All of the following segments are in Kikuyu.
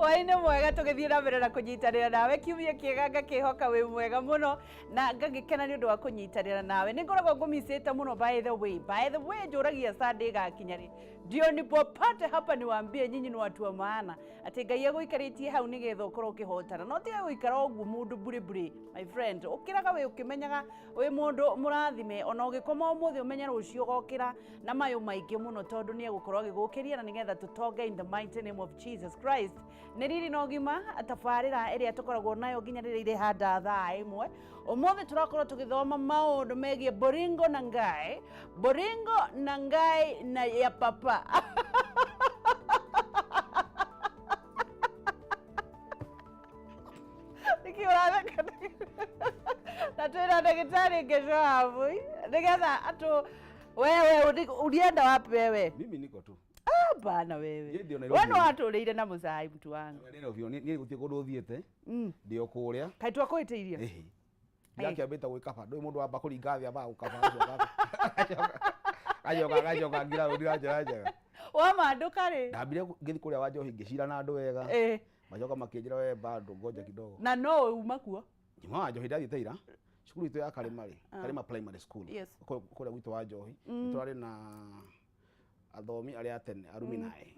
Hwaĩ-inĩ mwega, tũgĩthiĩ na mbere na kũnyitanĩra nawe kiumia kĩega, ngakĩhoka wĩ mwega mũno na ngagĩkena nĩ ũndũ wa kũnyitanĩra nawe. Nĩ ngoragwo ngũmicĩte mũno. By the way, njũragia Sunday ĩgakinya rĩ, ndio nipopate hapa niwaambie nyinyi ni watu wa maana, atĩ Ngai agũikarĩtie hau nĩgetha ũkorwo ũkĩhotana, no tiga gũikara ũguo mũndũ bure bure. My friend, ũkĩraga wĩ ũkĩmenyaga wĩ mũndũ mũrathime. Ona ũgĩkoma ũmũthĩ, ũmenye rũciũ ũgokĩra na mayũ maingĩ mũno, tondũ nĩ egũkorwo agĩgũkĩria na nĩgetha tũtonge in the mighty name of Jesus Christ. Nĩ riri na ũgima, tabarĩra ĩrĩa tũkoragwo nayo nginya rĩrĩa irĩhanda thaa 1. Ũmũthĩ tũrakorwo tũgĩthoma maũndũ megiĩ boringo na ngai, boringo na ngai na ya papa. Nĩkĩ ũratheka? Na twĩna ndagĩtarĩ Ngesho nĩgetha atũ. Wewe ulienda wapi wewe? Mimi niko tu. Hapana, wewe. Niĩ ndio Nairobi. We no watũrĩire na mũcai, mtu wangu. Niĩ niĩ gũtirĩ kũndũ thiĩte. Ndĩ o kũrĩa. Kaĩ twakwĩtĩirie? Ĩhĩ. Ndakĩambĩte gwĩkaba. Ndũĩ mũndũ wamba kũringa thĩ ambaga gũkaba, agacoka agacoka agacoka ngira rũndi na njĩra njega. Wamandũka rĩ? Ndambire ngĩthiĩ kũrĩa wa njohi, ngĩcira na andũ wega. Macoka makĩnjĩra, "We bado, ngoja kidogo." Na no uma kuo? Nyuma wa njohi ndathiĩte ira cukuru itũ ya Karĩma rĩ, Karĩma Primary School. Kũrĩa gwitũ wa njohi nĩ tũrarĩ na athomi arĩa a tene, aruminae.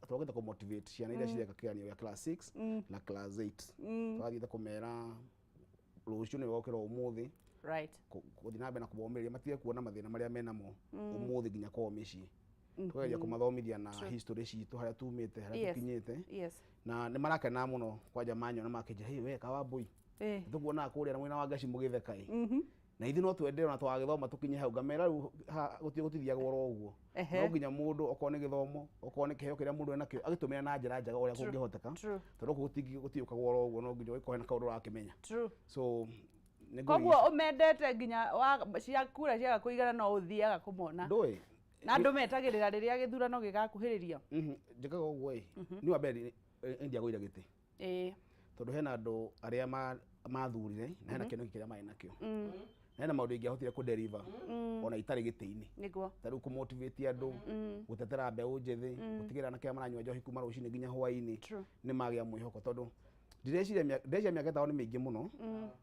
Twokĩte kũ motivate ciana iria cireka kĩgeranio gĩa class 6 na class 8. Twathiĩte kũmera rũciũ nĩ gokĩra ũmũthĩ, gũthiĩ na mbere na kũmomĩrĩria matige kuona mathĩna marĩa menamo ũmũthĩ nginya kwao mĩciĩ. Tũgeria kũmathomithia na history citũ, harĩa tumĩte, harĩa tũkinyĩte. Na nĩ marakena mũno, kwanja manyona makĩnjĩra, "Hey, we Kawambui, tũkuonaga kũrĩa na mwena wa Ngaci mũgĩtheka ĩ, na ithuĩ no twende ona twagĩthoma tũkinye hau." Ngamera rĩu gũtithiagwo oro ũguo. No nginya mũndũ, okorwo nĩ gĩthomo, okorwo nĩ kĩheo kĩrĩa mũndũ enakĩo, agĩtũmĩra na njĩra njega ũrĩa kũngĩhoteka, tondũ gũkũ gũtiũkagwo oro ũguo, no nginya ũgĩkorwo hena kaũndũ ũrakĩmenya. So nĩ Koguo ũmendete nginya cia kura ciaga kũigana, no ũthiaga kũmona? Ndũĩ. Na andũ metagĩrĩra rĩrĩa gĩthurano gĩgakuhĩrĩria. Njĩkaga ũguo ĩ, nĩ wa mbere nĩ ndiagũire gĩtĩ, tondũ hena andũ arĩa mathurire na hena kĩoneki kĩrĩa marĩ nakĩo, na hena maũndũ ingĩahotire kũ deliver ona itarĩ gĩtĩ-inĩ. Ta rĩu kũmotivate andũ, gũtetera mbeũ njĩthĩ, gũtigĩrĩra anake arĩa maranyua njohi kuma rũcinĩ nginya hwaĩ-inĩ nĩ magĩa mwĩhoko, tondũ ndireciria ndĩreciria mĩaka 5 nĩ mĩingĩ mũno.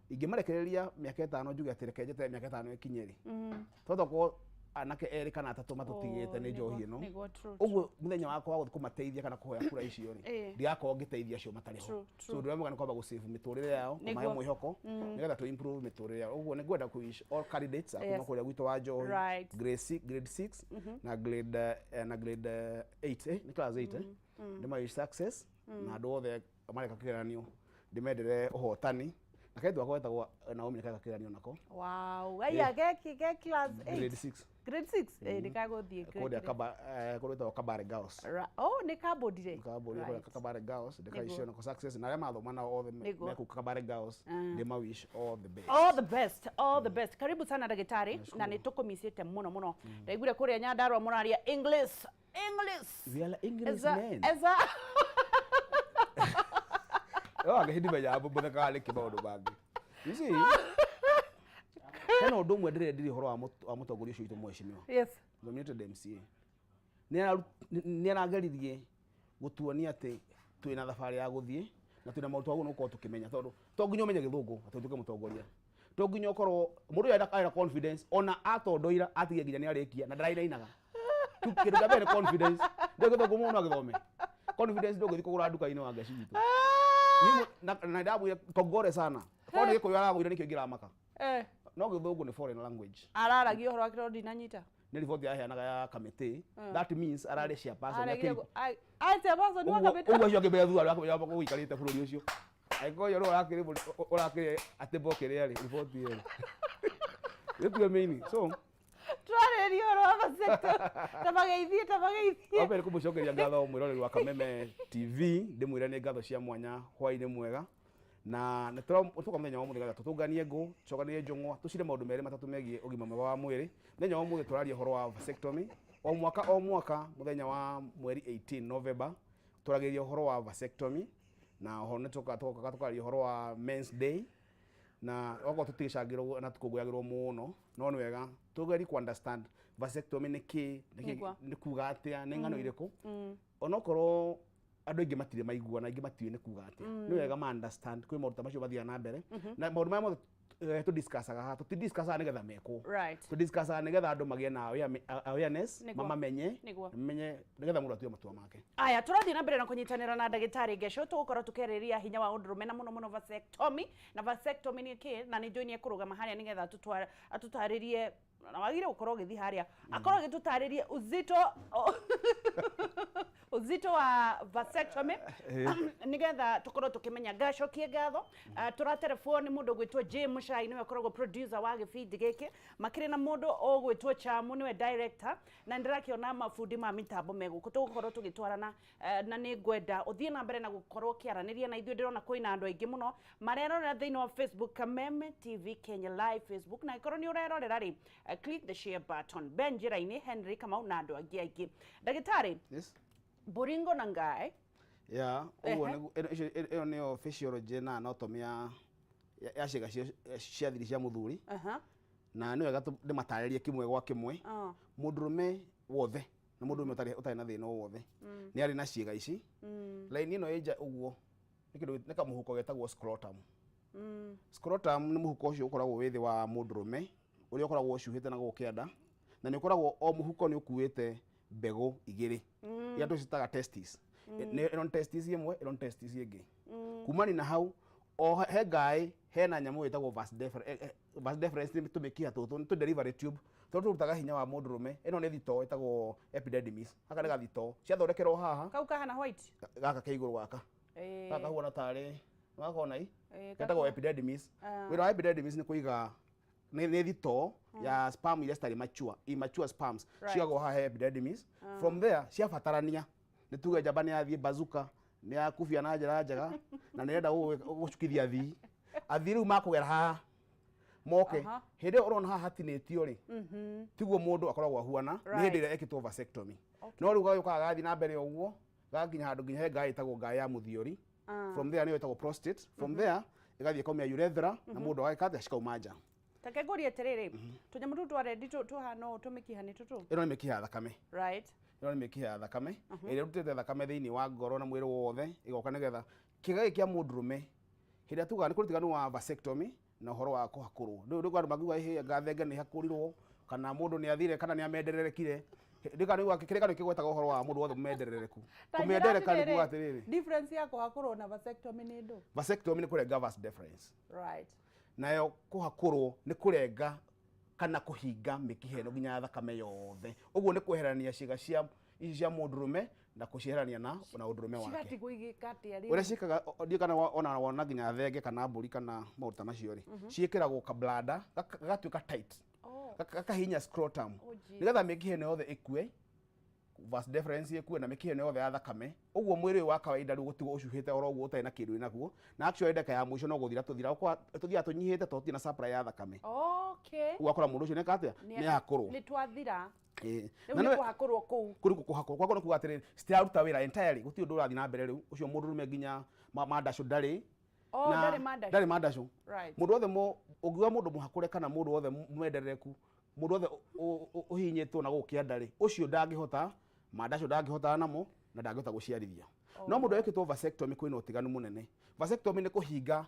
Ingĩmarekereria mĩaka 5, njuge atĩ reke njeterere mĩaka 5 ĩkinye rĩ, tondũ anake erĩ kana atatũ matũtigĩte nĩ njohi ĩno. Nĩguo, true. Ũguo mũthenya wakwa wa gũthiĩ kũmateithia kana kũhoya kura icio rĩ, ndigakorwo ngĩteithia acio matarĩ ho. True. So ũndũ ũrĩa mwega nĩ kwamba gũsave mĩtũrĩre yao, kũmahe mwĩhoko nĩgetha tũ improve mĩtũrĩre yao. Ũguo nĩ ngwenda kũ wish all candidates a kuma kũrĩa gwitũ wa njohi, grade 6 na grade 8, nĩ class 8, ndĩ ma wish success, na andũ othe mareka kĩgeranio ndĩmendere ũhotani, na kairĩtu gakwa getagwo Naomi nĩ kareka kĩgeranio nako. Wow, aya geki ge class 8? Grade 6. Grade 6, nĩ kagũthiĩ kũrĩa kũrĩa gwĩtagwo Kabare Girls. Oh, nĩ kambũndire. Kaburi kũrĩa Kabare Girls, ndĩkaicio nako success, na arĩa mathoma nao othe mekũu Kabare Girls, ndĩma wish all the best. All the best, all the best. Karibu sana, ndagĩtarĩ, na nĩ tũkũmicĩte mũno mũno. Ndaiguire kũrĩa Nyandarua mũraria English, English. We are English Eza men. Eza. No angĩ ndimenya mũthekaga nĩkĩ maũndũ mangĩ. You see, hena ũndũ ũmwe ndĩrendirie ũhoro wa mũtongoria ũcio witũ mheshimiwa nominated MCA. Nĩ arageririe gũtuonia atĩ twĩna thabarĩ ya gũthiĩ na twĩna maũndũ twagĩrĩirwo nĩ gũkorwo tũkĩmenya, tondũ to nginya ũmenye gĩthũngũ atĩ ũtuĩke mũtongoria, to nginya ũkorwo mũndũ ũyũ arĩ na confidence, ona atondoira atigie nginya nĩ arĩkia na ndarainainaga. Kĩndũ kĩa mbere nĩ confidence. Ndĩ gĩthũngũ mũno agĩthome, confidence ndũngĩthiĩ kũgũra nduka-inĩ wa ngeci witũ. Na ndamwĩra kongore sana, korwo nĩ gĩkũyũ aragũire nĩkĩo ingĩramaka, no gĩthũngũ nĩ foreign language. Araragia ũhoro wake no ndinanyita. Nĩ riboti yaheanaga ya kamĩtĩ, that means ararĩ chairperson ya Aregire chairperson wa kamĩtĩ. Ũguo acio angĩ me thutha arĩa gũikarĩte bũrũri ũcio, angĩkorwo ũyũ ũrakĩrĩ atĩ kĩrĩa rĩ riboti ĩyo gĩtue mĩini so. Twarĩria ũhoro wa vasectomy, tabageithie, tabageithie. Wa mbere kũmũcokeria ngatho mwĩroreri wa Kameme TV, ndĩmwĩre nĩ ngatho cia mwanya, hwaĩ-inĩ mwega, na nĩ tũroka mũthenya wa ũmũthĩ getha tũtũnganie ngũ, tũcokanĩrie njũng'wa, tũcire maũndũ merĩ matatũ megiĩ ũgima mwega wa mwĩrĩ. Mũthenya wa ũmũthĩ tũraria ũhoro wa vasectomy. O mwaka o mwaka mũthenya wa mweri 18 November tũragĩria ũhoro wa vasectomy, na oho nĩ tũkaga tũkaria ũhoro wa Men's Day, na okorwo tũtigĩcangĩrwo na tũkũngũyagĩrwo mũno, no nĩ wega tũgerie ku understand vasectomy nĩ kĩ, nĩ kuga atĩa, nĩ ng'ano irĩkũ, onokorwo Andũ aingĩ matirĩ maigua na aingĩ matiũĩ nĩ kuga atĩa. Nĩ wega ma understand kwĩ maũndũ ta macio mathiaga na mbere, na maũndũ maya mothe tũdiscussaga haha, tũtidiscussaga nĩgetha mekwo. Tũdiscussaga nĩgetha andũ magĩe na awareness, mamamenye, mamenye nĩgetha mũndũ atue matua make. Aya, tũrathiĩ na mbere na kũnyitanĩra na ndagĩtarĩ Ngeco. Tũgũkorwo tũkĩarĩrĩria hinya wa ũndũrũme na mũno mũno vasectomy. Na vasectomy nĩ kĩ? Na nĩ njũĩ nĩ ekũrũgama harĩa nĩgetha atũtarĩrie, na wagĩrĩire gũkorwo ũgĩthiĩ harĩa akorwo agĩtũtarĩrie uzito wa vasectomy, nĩgetha tũkorwo tũkĩmenya. Ngacokie ngatho. Tũraterebwo nĩ mũndũ ũgwĩtwo J Muchai, nĩwe ũkoragwo producer wa gĩbindi gĩkĩ, makĩrĩ na mũndũ ũgwĩtwo Chamu, nĩwe director, na nĩndĩrakĩona mabundi ma mĩtambo me gũkũ. Tũgũkorwo tũgĩtwarana, na nĩ ngwenda ũthiĩ na mbere na gũkorwo ũkĩaranĩria na ithuĩ. Ndĩrona kwĩna andũ aingĩ mũno marerorera thĩinĩ wa Facebook, Kameme TV Kenya live Facebook, na angĩkorwo nĩ ũrerorera rĩ, click the share button. Ben Njĩra-inĩ, Henry Kamau na andũ angĩ aingĩ. Ndagĩtarĩ, Yes. Boringo na Ngae. Ya, ũguo nĩguo. Ĩyo nĩyo physiology na anatomy ya ciĩga cia thiri cia mũthuri. Na nĩ wega ndĩmatarĩrie kĩmwe gwa kĩmwe. Mũndũrũme wothe na mũndũrũme ũtarĩ na thĩna o wothe nĩ arĩ na ciĩga ici. Laini ĩno ĩ nja ũguo nĩ kĩndũ, nĩ kamũhuko getagwo scrotum. Scrotum nĩ mũhuko ũcio ũkoragwo wĩ thĩ wa mũndũrũme, ũrĩa ũkoragwo ũcuhĩte na gũkũ kĩanda, na nĩ ũkoragwo o mũhuko nĩ ũkuĩte mbegũ igĩrĩ iria tũcitaga testis. Ĩno nĩ testis ĩmwe, ĩno nĩ testis ĩngĩ. Kumani na hau o he ngaĩ hena nyamũ ĩtagwo vas deferens. Vas deferens nĩ tũmĩkiha tũtũ, nĩ tũ delivery tube tũrĩa tũrutaga hinya wa mũndũrũme. Ĩno nĩ thitoo ĩtagwo epididymis. Gaka nĩ gathitoo ciathondekerwo haha. Kau kahana white. Gaka ke igũrũ gaka, gaka kahuana tarĩ wakona i getagwo epididymis. Wĩra wa epididymis nĩ kũiga, nĩ thitoo ya sperm iria citarĩ mature, immature sperms. Ciigagwo haha he epididymis. From there ciabatarania, nĩ tuge njamba nĩ yathiĩ bazuka, nĩ yakubia na njĩra njega na nĩ ĩrenda gũcukithia athii. Athii rĩu makũgera haha moke. Hĩndĩ ĩyo ũrona haha hatinĩtio rĩ, tiguo mũndũ akoragwo ahuana nĩ hĩndĩ ĩrĩa ekĩtwo vasectomy. No rĩu gagĩũkaga gathiĩ na mbere ũguo, gakinya handũ nginya he ngaĩ ĩtagwo ngaĩ ya mũthiori. From there nĩyo ĩtagwo prostate. From there ĩgathiĩ ĩkaumia urethra na mũndũ ageka atĩa? Cikauma nja. Take ngũrie atĩrĩrĩ, tũnyamũ tũtũ twa rendi tũhana ũũ, tũmĩkiha nĩ tũtũ? Ĩno nĩ mĩkiha ya thakame. Ĩno nĩ mĩkiha ya thakame ĩrĩa ĩrutĩte thakame thĩinĩ wa ngoro na mwĩrĩ wothe, ĩgoka nĩgetha kĩga gĩkĩ kĩa mũndũrũme. Hĩndĩ ĩrĩa tugaga nĩ kũrĩ ũtiganu wa vasectomy na ũhoro wa kũhakũrwo, rĩu rĩu andũ makiuga ĩhĩ ngathenge nĩ hakũrirwo, kana mũndũ nĩ athire, kana nĩ amendererekire. Ndikaniuga kĩrĩkanĩro kĩgwetaga ũhoro wa mũndũ wothe mũmenderereku. Ta njĩra. Kũmendereka nĩ Atĩrĩrĩ, kuga atĩrĩrĩ, difference ya kũhakũrwo na vasectomy nĩ ndũ? Vasectomy nĩ kũrenga vas deferens. Nayo kũhakũrwo nĩ kũrenga kana kũhinga mĩkiha ĩno nginya ya thakame yothe. Ũguo nĩ kweherania ciĩga cia ici cia mũndũrũme na kũcieherania na ũndũrũme wake. Cigatigwo igĩka atĩa rĩu? Ũrĩa ciĩkaga, ndiũĩ kana ona wona nginya thenge kana mbũri kana maũndũ ta macio rĩ, ciĩkĩragwo kablada gagatuĩka tight, gakahinya scrotum, Oh, Jesus. nĩgetha mĩkiha ĩno yothe ĩkue, vas deferens ĩkue na mĩkiha ĩno yothe ya thakame. Ũguo mwĩrĩ ũyũ wa kawaida rĩu gũtigwo ũcuhĩte oro ũguo ũtarĩ na kĩndũ wĩnaguo, na actually ndagĩka ya mũico no gũthira tũthira, tũthiaga tũnyihĩte tondũ tũtirĩ na supply ya thakame. Ũgakora mũndũ ũcio nĩeka atĩa? Nĩ akũrwo. Nĩ twathira. Rĩu Na nĩ kũhakũrwo kũu. Kũrĩ kũhakũrwo kwakwo nĩ kuga atĩrĩrĩ, citiraruta wĩra entirely, gũtirĩ ũndũ ũrathiĩ na mbere. Rĩu ũcio mũndũrũme nginya mandacũ ndarĩ. Oh, Na ndarĩ mandacũ. Ndarĩ mandacũ. Mũndũ wothe ũngiuga mũndũ mũhakũre kana mũndũ wothe mwenderereku, mũndũ wothe ũhihinyĩtwo na gũkũ kĩanda rĩ, ũcio ndangĩhota mandacũ, ndangĩhotana namo na ndangĩhota gũciarithia. No mũndũ wekĩtwo vasectomy, kwĩna ũtiganu mũnene. Vasectomy nĩ kũhinga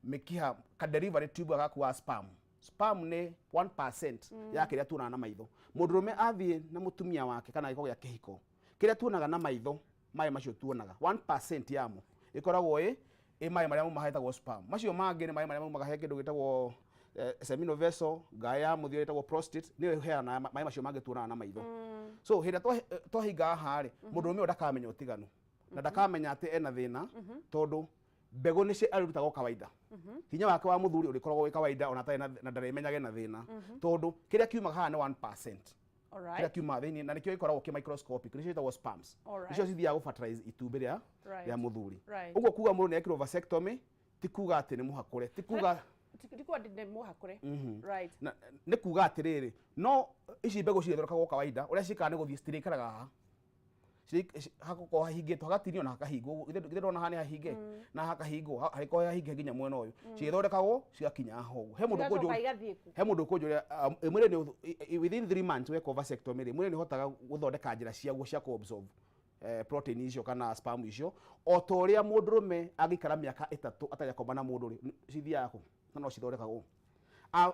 mĩkiha ka delivery tube gaku wa sperm. Sperm nĩ 1% ya kĩrĩa tuonaga na maitho. Mũndũrũme athiĩ na mũtumia wake kana gĩko gĩa kĩhiko, kĩrĩa tuonaga na maitho, maĩ macio tuonaga, 1% yamo ĩkoragwo ĩ maĩ marĩa maumaga hetagwo sperm. Macio mangĩ nĩ maĩ marĩa maumaga he kĩndũ gĩtagwo seminal vessel, ngaĩ ya mũthia ĩtagwo prostate, nĩyo ĩheanaga maĩ macio mangĩ tuonaga na maitho. So hĩndĩ ĩrĩa twahinga haha rĩ, mũndũrũme ũyũ ndakamenya ũtiganu na ndakamenya atĩ ena thĩna, tondũ mbegũ nĩ arĩrutaga o kawaida. Hinya wake wa mũthuri ũrĩkoragwo wĩ kawaida ona atarĩ na ndarĩmenyage na thĩna, tondũ kĩrĩa kiumaga haha nĩ 1%, kĩrĩa kiumaga thĩinĩ, na nĩkĩo gĩkoragwo kĩ microscopic, nĩcio ciĩtagwo sperms. Nĩcio cithiaga gũfertilize itumbĩ rĩa rĩa mũthuri. Ũguo kuga mũndũ nĩ ekĩrwo vasectomy ti kuga atĩ nĩ mũhakũre, ti kuga Ti kuga nĩ mũhakũre. Na nĩ kuga atĩrĩrĩ, no ici mbegũ cigĩthondekagwo kawaida, ũrĩa ciĩkaga nĩ gũthiĩ, citirĩikaraga haha. Hagakorwo hahingĩtwo, hagatinio na hakahingwo. Githĩ ndona haha nĩ hahinge na hakahingwo, harĩkorwo hahinge nginya mwena ũyũ, cigĩthondekagwo cigakinya haha ũguo. He mũndũ Cigacoka igathiĩ kũ? He mũndũ ũkũnjũria, mwĩrĩ nĩ within 3 months wekwo vasectomy rĩ, mwĩrĩ nĩ ũhotaga gũthondeka njĩra ciaguo cia kũ absorb. protein icio kana sperm icio, o ta ũrĩa mũndũrũme angĩikara mĩaka 3 atarĩ akoma na mũndũ rĩ, cithiaga kũ? Na no cithondekagwo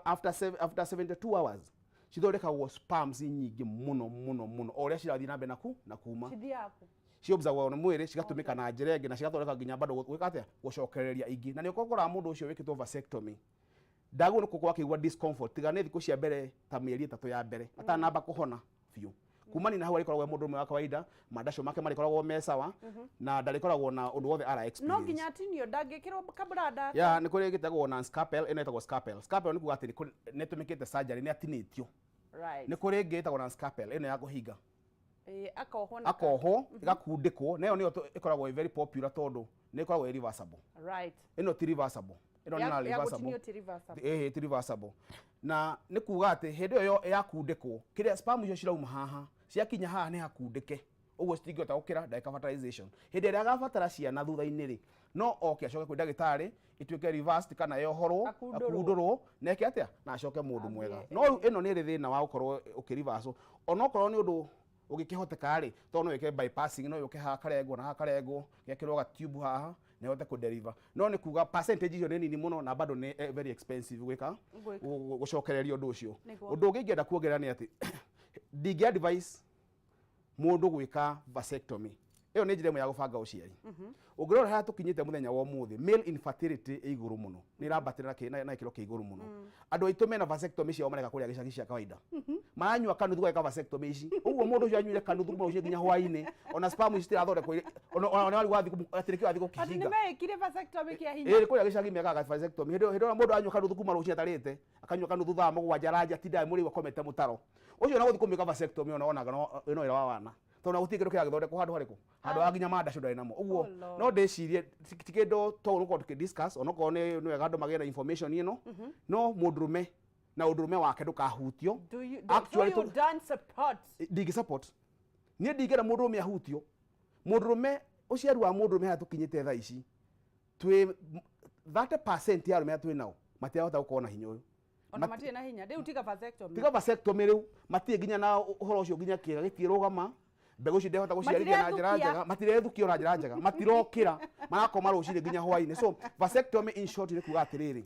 after 72 hours, cithondekagwo sperms nyingĩ mũno mũno mũno o ũrĩa cirathiĩ na mbere na kuma. Cithiaga kũ? Ciobsagwo nĩ mwĩrĩ, cigatũmĩka na njĩra ĩngĩ na cigathondeka nginya bado gwĩka atĩa, gũcokereria ingĩ. Na nĩ ũkoraga mũndũ ũcio wĩkĩtwo vasectomy ndagwo nĩ gũkorwo akĩigua discomfort, tiga nĩ thikũ cia mbere ta mĩeri 3 ya mbere atanamba kũhona biũ. Kumania na hau arĩkoragwo e mũndũ ũmwe wa kawaida, mandacio make marĩkoragwo me sawa na ndarĩkoragwo na ũndũ wothe ara No experience. nginya atinio? Ndangĩkĩrwo kabranda? Ya, nĩ kũrĩ gĩtagwo na scalpel. Ĩno ĩtagwo scalpel. Scalpel nĩ kuga atĩ nĩ ĩtũmĩkĩte surgery, nĩ atinĩtio. Nĩ kũrĩ ĩngĩ ĩtagwo na scalpel, ĩno ya kũhinga. Ĩĩ, akohwo na Akohwo, ĩgakundĩkwo, na ĩyo nĩyo ĩkoragwo ĩ very popular tondũ nĩ ĩkoragwo ĩ reversible. Ĩno ti reversible, ĩno nĩ na Ya reversible. gũtinio ti reversible. Ĩhĩ, ti reversible, na nĩ kuga atĩ hĩndĩ ĩyo yakundĩkwo, kĩrĩa sperm icio cirauma haha, ciakinya haha nĩ hakundĩke ũguo, citingĩhota gũkĩra ndagĩka fertilization. Hĩndĩ ĩrĩa agabatara ciana thutha-inĩ rĩ, no oke acoke kwĩ ndagĩtarĩ, ituĩke reversed kana yohorwo. Akundũrwo. Akundũrwo na eke atĩa, na acoke mũndũ mwega. Ambie, No rĩu ĩno nĩ ĩrĩ thĩna wa gũkorwo ũkĩreverse, onokorwo nĩ ũndũ ũngĩkĩhoteka rĩ, tondũ no wĩke bypassing, no yũke haha karengwo na haha karengwo, gekĩrwo gatube haha na ĩhote kũdeliver, no nĩ kuga percentage icio nĩ nini mũno na bado nĩ very expensive gwĩka Gwĩka. Gũcokereria ũndũ ũcio. Nĩguo. Ũndũ ũngĩ ingĩenda kuongerera nĩ atĩ ndingĩ advise mũndũ gwĩka vasectomy. Ĩyo nĩ njĩra ĩmwe ya gũbanga ũciari. Ũngĩrora harĩa tũkinyĩte mũthenya wa ũmũthĩ, male infertility ĩ igũrũ mũno, nĩ ĩrambatĩra na gĩkĩro kĩa igũrũ mũno. Andũ aitũ mena vasectomy ciao mareka kũrĩa gĩcagi cia kawaida, maranyua kanuthu gagĩka vasectomy ici. Ũguo mũndũ ũcio anyuire kanuthu kuma rũciũ nginya hwainĩ, ona sperm ici citirathondekwo, ona wari wathiĩ atĩ nĩkĩo wathiĩ Atĩ gũkĩhinga. nĩ meĩkire vasectomy kĩa hinya? Ĩĩ, kũrĩa gĩcagi mekaga vasectomy. Hĩndĩ ĩrĩa mũndũ anyua kanuthu kuma rũciũ atarĩte, akanyua kanuthu thaa 7, aranja atindaga mũrĩu akomete mũtaro ũcio, na gũthiĩ kũmĩka vasectomy, ona onaga no ĩno wĩra wa wana, tondũ na gũtirĩ kĩndũ kĩragĩthondekwo handũ harĩkũ, handũ ha nginya mandacio ndarĩ namo ũguo. Oh, Lord. No ndĩcirie ti kĩndũ to gũkorwo tũkĩdiscuss, onokorwo nĩ wega andũ magĩe na information ĩno, no mũndũrũme na ũndũrũme wake ndũkahutio. Do you, do, Actually, so you don't support? Ndingĩ support niĩ, ndingĩenda mũndũrũme ahutio. Mũndũrũme, ũciari wa mũndũrũme harĩa tũkinyĩte thaa ici, twĩ 30% ya arũme arĩa twĩ nao matirahota gũkorwo na hinya ũyũ. Ona matirĩ na hinya rĩu, tiga vasectomy. Tiga vasectomy, rĩu matirĩ nginya na ũhoro ũcio, nginya kĩga gĩtirũgama, mbegũ icio ndehota gũciarithia na njĩra Matirethukia. njega, matirethukio na njĩra njega, matirokĩra, marakoma rũcinĩ nginya hwainĩ. So vasectomy in short nĩ kuga atĩrĩrĩ,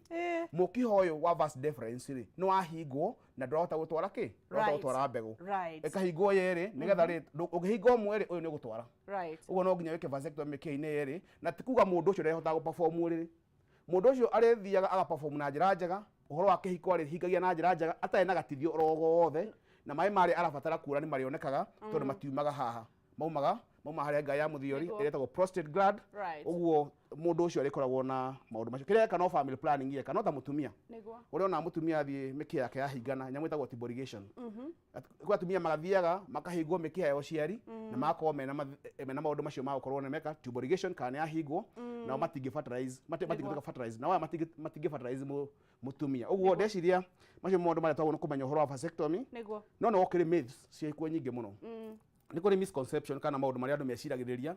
mũkiha ũyũ wa vas deferens rĩ, nĩ wahingwo na ndũrahota gũtwara kĩ, ndũrahota gũtwara mbegũ. Ĩkahingwo yerĩ nĩgetha rĩ, ũngĩhinga ũmwe rĩ, ũyũ nĩ ũgũtwara. Ũguo no nginya wĩke vasectomy mĩkiha-inĩ yerĩ, na ti kuga mũndũ ũcio ndehotaga gũperform ũrĩrĩ. Mũndũ ũcio arĩthiaga agaperform na njĩra njega, ũhoro wa kĩhiko arĩhingagia na njĩra njega atarĩ na gatithio oro gothe, na maĩ marĩa arabatara kuura nĩ marĩonekaga, tondũ matiumaga haha, maumaga harĩa ngai ya mũthiori ĩrĩa ĩtagwo prostate gland. Ũguo mũndũ ũcio arĩkoragwo na maũndũ macio. Kĩrĩa eka no family planning eka, no ta mũtumia ũrĩa ona mũtumia athiĩ mĩkiha yake yahingana, nyamũ ĩtagwo tubal ligation. Kwĩ atumia magathiaga makahingwo mĩkiha ya ũciari na magakorwo mena maũndũ macio ma gũkorwo nĩ meka tubal ligation kana nĩ yahingwo, nao matingĩ fertilize, matingĩtuĩka fertilize, nao aya matingĩ fertilize mũtumia. Ũguo ndeciria macio maũndũ marĩa twagĩrĩirwo nĩ kũmenya ũhoro wa vasectomy. No nĩ gũkĩrĩ myths ciĩkuo nyingĩ mũno. Nĩ kũrĩ misconception kana maũndũ marĩa andũ meciragĩrĩria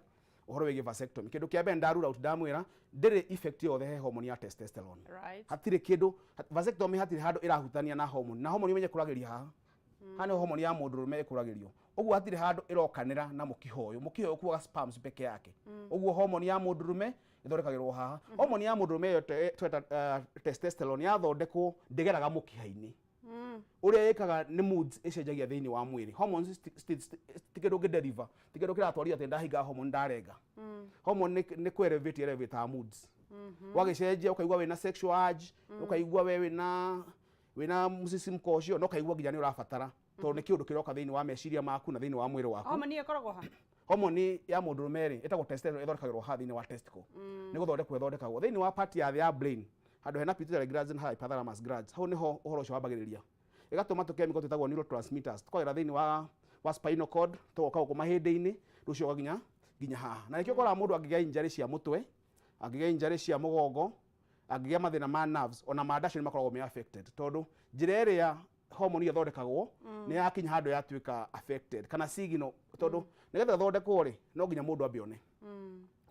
ũhoro wĩgiĩ vasectomy. Kĩndũ kĩa mbere, ndarura out, ndamwĩra ndĩrĩ effect yothe he hormone ya testosterone. Hatirĩ kĩndũ, vasectomy hatirĩ handũ ĩrahutania na hormone, na hormone ũmenye ĩkũragĩria haha. Haha nĩho hormone ya mũndũrũme ĩkũragĩrio. Ũguo hatirĩ handũ ĩrokanĩra na mũkiha ũyũ. Mũkiha ũyũ ũkuaga sperms peke yake. Ũguo hormone ya mũndũrũme ĩthondekagĩrwo haha. Hormone ya mũndũrũme ĩyo tweta testosterone, yathondekwo ndĩgeraga mũkiha-inĩ. Ũrĩa ĩkaga nĩ moods ĩcenjagia thĩinĩ wa mwĩrĩ. Hormones ti kĩndũ ũngĩdeliver, ti kĩndũ kĩratwarithia atĩ ndahinga hormone ndarenga. Hormone nĩ kũ elevate, elevate moods. Wagĩcenjia ũkaigua wĩna sexual urge, ũkaigua we wĩna mũcicimko ũcio, na ũkaigua nginya nĩ ũrabatara, tondũ nĩ kĩũndũ kĩroka thĩinĩ wa meciria maku na thĩinĩ wa mwĩrĩ waku. Hormone ĩyo ĩkoragwo ha? Hormone ya mũndũrũme rĩ, ĩtagwo testosterone, ĩthondekagĩrwo haha thĩinĩ wa testicle. Nĩ gũthondekwo ĩthondekagwo thĩinĩ wa part ya thĩ ya brain, handũ hena pituitary glands na hypothalamus glands. Hau nĩho ũhoro ũcio wambagĩrĩria, ĩgatũma tũchemical twĩtagwo neurotransmitters tũkagera thĩinĩ wa spinal cord, tũgoka gũkũ mahĩndĩ-inĩ, rũcio nginya haha. Na nĩkĩo ũkoraga mũndũ angĩgĩa injury cia mũtwe, angĩgĩa injury cia mũgongo, angĩgĩa mathĩna ma nerves, ona ma ndacio nĩ makoragwo me affected, tondũ njĩra ĩrĩa hormone ĩyo ĩthondekagwo nĩ yakinya handũ yatuĩka affected kana signal, tondũ nĩgetha ĩthondekwo rĩ, no nginya mũndũ ambe one.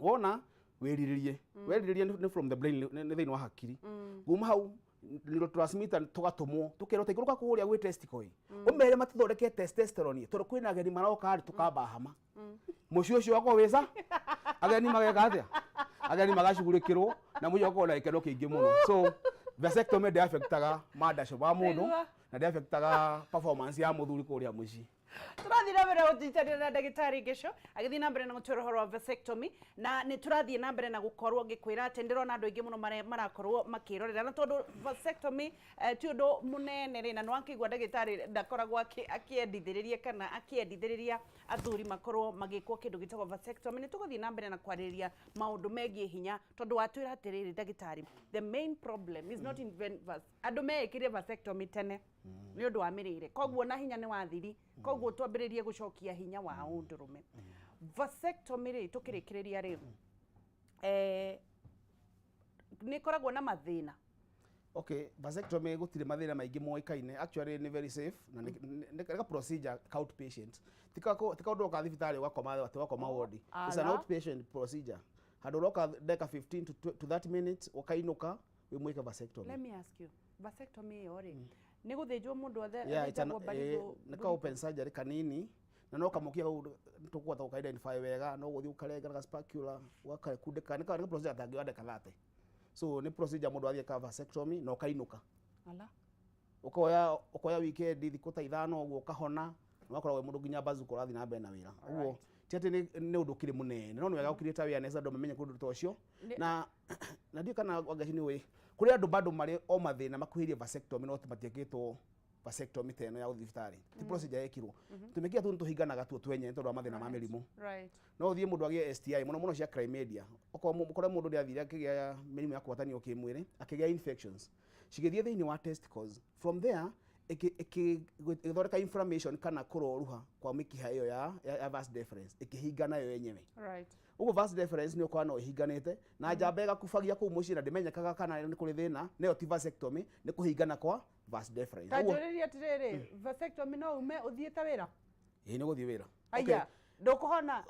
Wona wĩrirĩrie, werirĩria nĩ from the brain, nĩ thĩinĩ wa hakiri. Kuma hau neurotransmitter tũgatũmwo, tũkerwo taikũrũka kũrĩa gwĩ testicle ĩ, ũmere matũthondeke testosterone, tondũ kwĩna ageni maroka rĩ, tũkamba hama. Mũciĩ ũcio wakorwo wĩca ageni mageka atĩa? Ageni magacugurĩkĩrwo na mũciĩ ũgakorwo na gĩkeno kĩingĩ mũno. So vasectomy ndĩaffectaga mandaco ma mũndũ Nĩguo. na ndĩaffectaga performance ya mũthuri kũrĩa mũciĩ. Tũrathiĩ na mbere gũnyitanĩra na ndagĩtarĩ Ngeco agĩthiĩ na mbere na gũtwĩra ũhoro wa vasectomy, na nĩ tũrathiĩ na mbere na gũkorwo ngĩkwĩra atĩ ndĩrona andũ aingĩ mũno marakorwo makĩrorera, na tondũ vasectomy ti ũndũ mũnene rĩ, na nĩ wakĩigua ndagĩtarĩ ndakoragwo akĩendithĩrĩria kana akĩendithĩrĩria athuri makorwo magĩkwo kĩndũ gĩtagwo vasectomy. Nĩ tũgũthiĩ na mbere na kwarĩrĩria maũndũ megiĩ hinya, tondũ watwĩra atĩrĩrĩ ndagĩtarĩ, the main problem is not in vas andũ meĩkire vasectomy tene nĩ ũndũ wa mĩrĩre, koguo na hinya nĩ wathiri, koguo twambĩrĩrie gũcokia hinya wa ũndũrũme. Vasectomy rĩ, tũkĩrĩkĩrĩria rĩ, nĩ ĩkoragwo na mathĩna? Okay, vasectomy gũtirĩ mathĩna maingĩ moĩkaine. Actually nĩ very safe na nĩ ka procedure ka outpatient. Ti kaũndũ ũka thibitarĩ ũgakoma atĩ ũgakoma ward. It's an Ala. outpatient procedure. Handũ ũroka ndagĩka 15 to 30 minutes, ũkainũka wĩ mwĩke vasectomy. Let me ask you, vasectomy ĩyo rĩ, nĩ gũthĩnjwo mũndũ othe Yeah, it's an, athĩnjagwo mbarigũ? Nĩ ka open surgery kanini na no kamũkia kau tũkũhota gũka identify wega, no gũthiĩ ũkarenga na spatula ũgakundĩka. Nĩ ka procedure gatangĩoya ndagĩka 30. So nĩ procedure mũndũ athiĩ ka vasectomy na ũkainũka. Ala. Ũkoya weekend thikũ ta 5 ũguo, ũkahona na ũgakorwo wĩ mũndũ nginya bazuka ũrathiĩ na mbere na wĩra. Ũguo ti atĩ nĩ ũndũ ũkĩrĩ mũnene, no nĩ wega ũkirĩte awareness andũ mamenye kũndũ ta ũcio. Na ndiũĩ kana Wangeci nĩ ũĩ kũrĩ andũ bado marĩ o mathĩna makuhĩrĩirie vasectomy no matiĩkĩtwo vasectomy ta ĩno ya gũthiĩ thibitarĩ, ti procedure yekirwo. Tũmĩkiha tũu nĩ tũhinganaga tuo twenyewe tondũ wa mathĩna ma mĩrimũ. No ũthiĩ mũndũ agĩe STI, mũno mũno cia chlamydia. Okorwo ũkore mũndũ nĩ athire akĩgĩa mĩrimũ ya kũgwatanio kĩmwĩrĩ, akĩgĩa infections cigĩthiĩ thĩinĩ wa testicles, from there ĩgĩthondeka inflammation kana kũroruha kwa mĩkiha ĩyo ya vas deferens, ĩkĩhingana yo yenyewe. Ũguo vas deferens nĩ ũkora no ĩhinganĩte na njamba ĩgakubagia kũu mũciĩ na ndĩmenyekaga kana nĩ kũrĩ thĩna. Nayo ti vasectomy, nĩ kũhingana kwa vas deferens. Ta njũrĩrie atĩrĩrĩ, vasectomy no ume ũthiĩte wĩra? Ĩĩ, nĩ gũthiĩ wĩra. Aya, ndũkũhona?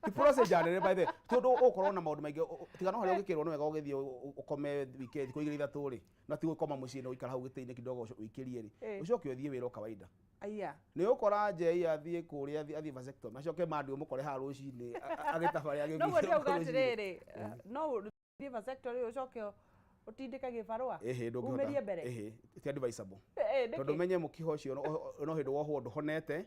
Ti procedure nene by the way, tondũ ũgũkorwo na maũndũ maingĩ tiga no harĩa ũgĩkĩrwo nĩ wega ũgĩthiĩ ũkome weekend thikũ 2 3 rĩ, na ti gũkoma mũciĩ, no ũikara hau gĩtĩ-inĩ kidogo ũikĩrie rĩ, ũcoke ũthiĩ wĩra o kawaida. Aya. Nĩ ũkora njei athiĩ kũrĩa athiĩ vasectomy, acoke mandi ũmũkore haha rũcinĩ agĩtabarĩa. Noguo ndĩrauga atĩrĩrĩ, no ũthiĩ vasectomy ũcoke ũtindĩke gĩbarũa? Ĩhĩ, ndũngĩhota. Umĩrie mbere? Ĩhĩ, ti advisable. Nĩkĩ? Tondũ menye mũkiha ũcio no hĩndĩ wohwo ndũhonete,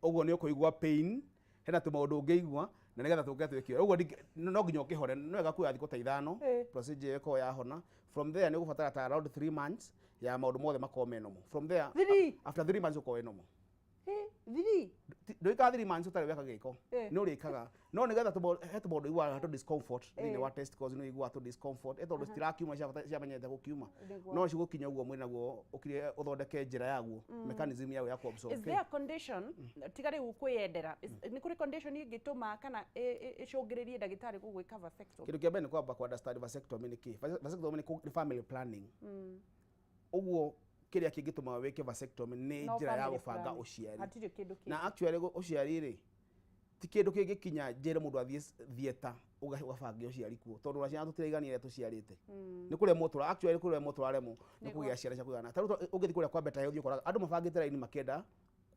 ũguo nĩ ũkũigua pain, hena tũmaũndũ ũngĩigua na nĩgetha tũke twĩke ũguo no nginya ũkĩhore. Nĩ wega kuoya thikũ ta 5 procedure ĩyo ĩkorwo yahona. From there nĩ ũgũbatara ta around 3 months ya maũndũ mothe makorwo me normal. From there Three? After 3 months ũkorwo wĩ normal. Three? Ndũikaga 3 months ũtarĩ weka gĩko. Nĩ ũrĩkaga, no nĩgetha he tũmaũndũ ũiguaga tũ discomfort thĩinĩ wa testicles, nĩ ũiguaga tũ discomfort tondũ citirakiuma ciamenyete gũkiuma. No cigũkinya ũguo mwĩrĩ naguo ũkire ũthondeke njĩra yaguo, mechanism yaguo ya kũ-absorb. Is there a condition, tiga rĩu kwĩyendera, nĩ kũrĩ condition ĩngĩtũma kana ĩcũngĩrĩrie ndagĩtarĩ gũgwĩka vasectomy? Kĩndũ kĩa mbere nĩ kwamba kũ understand vasectomy nĩ kĩ. Vasectomy nĩ family planning. Ũguo kĩrĩa kĩngĩtũma wĩke vasectomy nĩ No njĩra ya family gũbanga planning. ũciari. Hatirĩ kĩndũ kĩngĩ. Na actually ũciari rĩ, ti kĩndũ kĩngĩkinya njĩre mũndũ athiĩ theatre ũgabange ũciari kuo, tondũ ona ciana tũtiraigania iria tũciarĩte. Nĩ kũremwo tũra actually nĩ kũremwo tũraremwo nĩ kũgĩa ciana cia kũigana. Ta rĩu ũngĩthiĩ kũrĩa kwa Better Health ũkoraga andũ mabangĩte raini makĩenda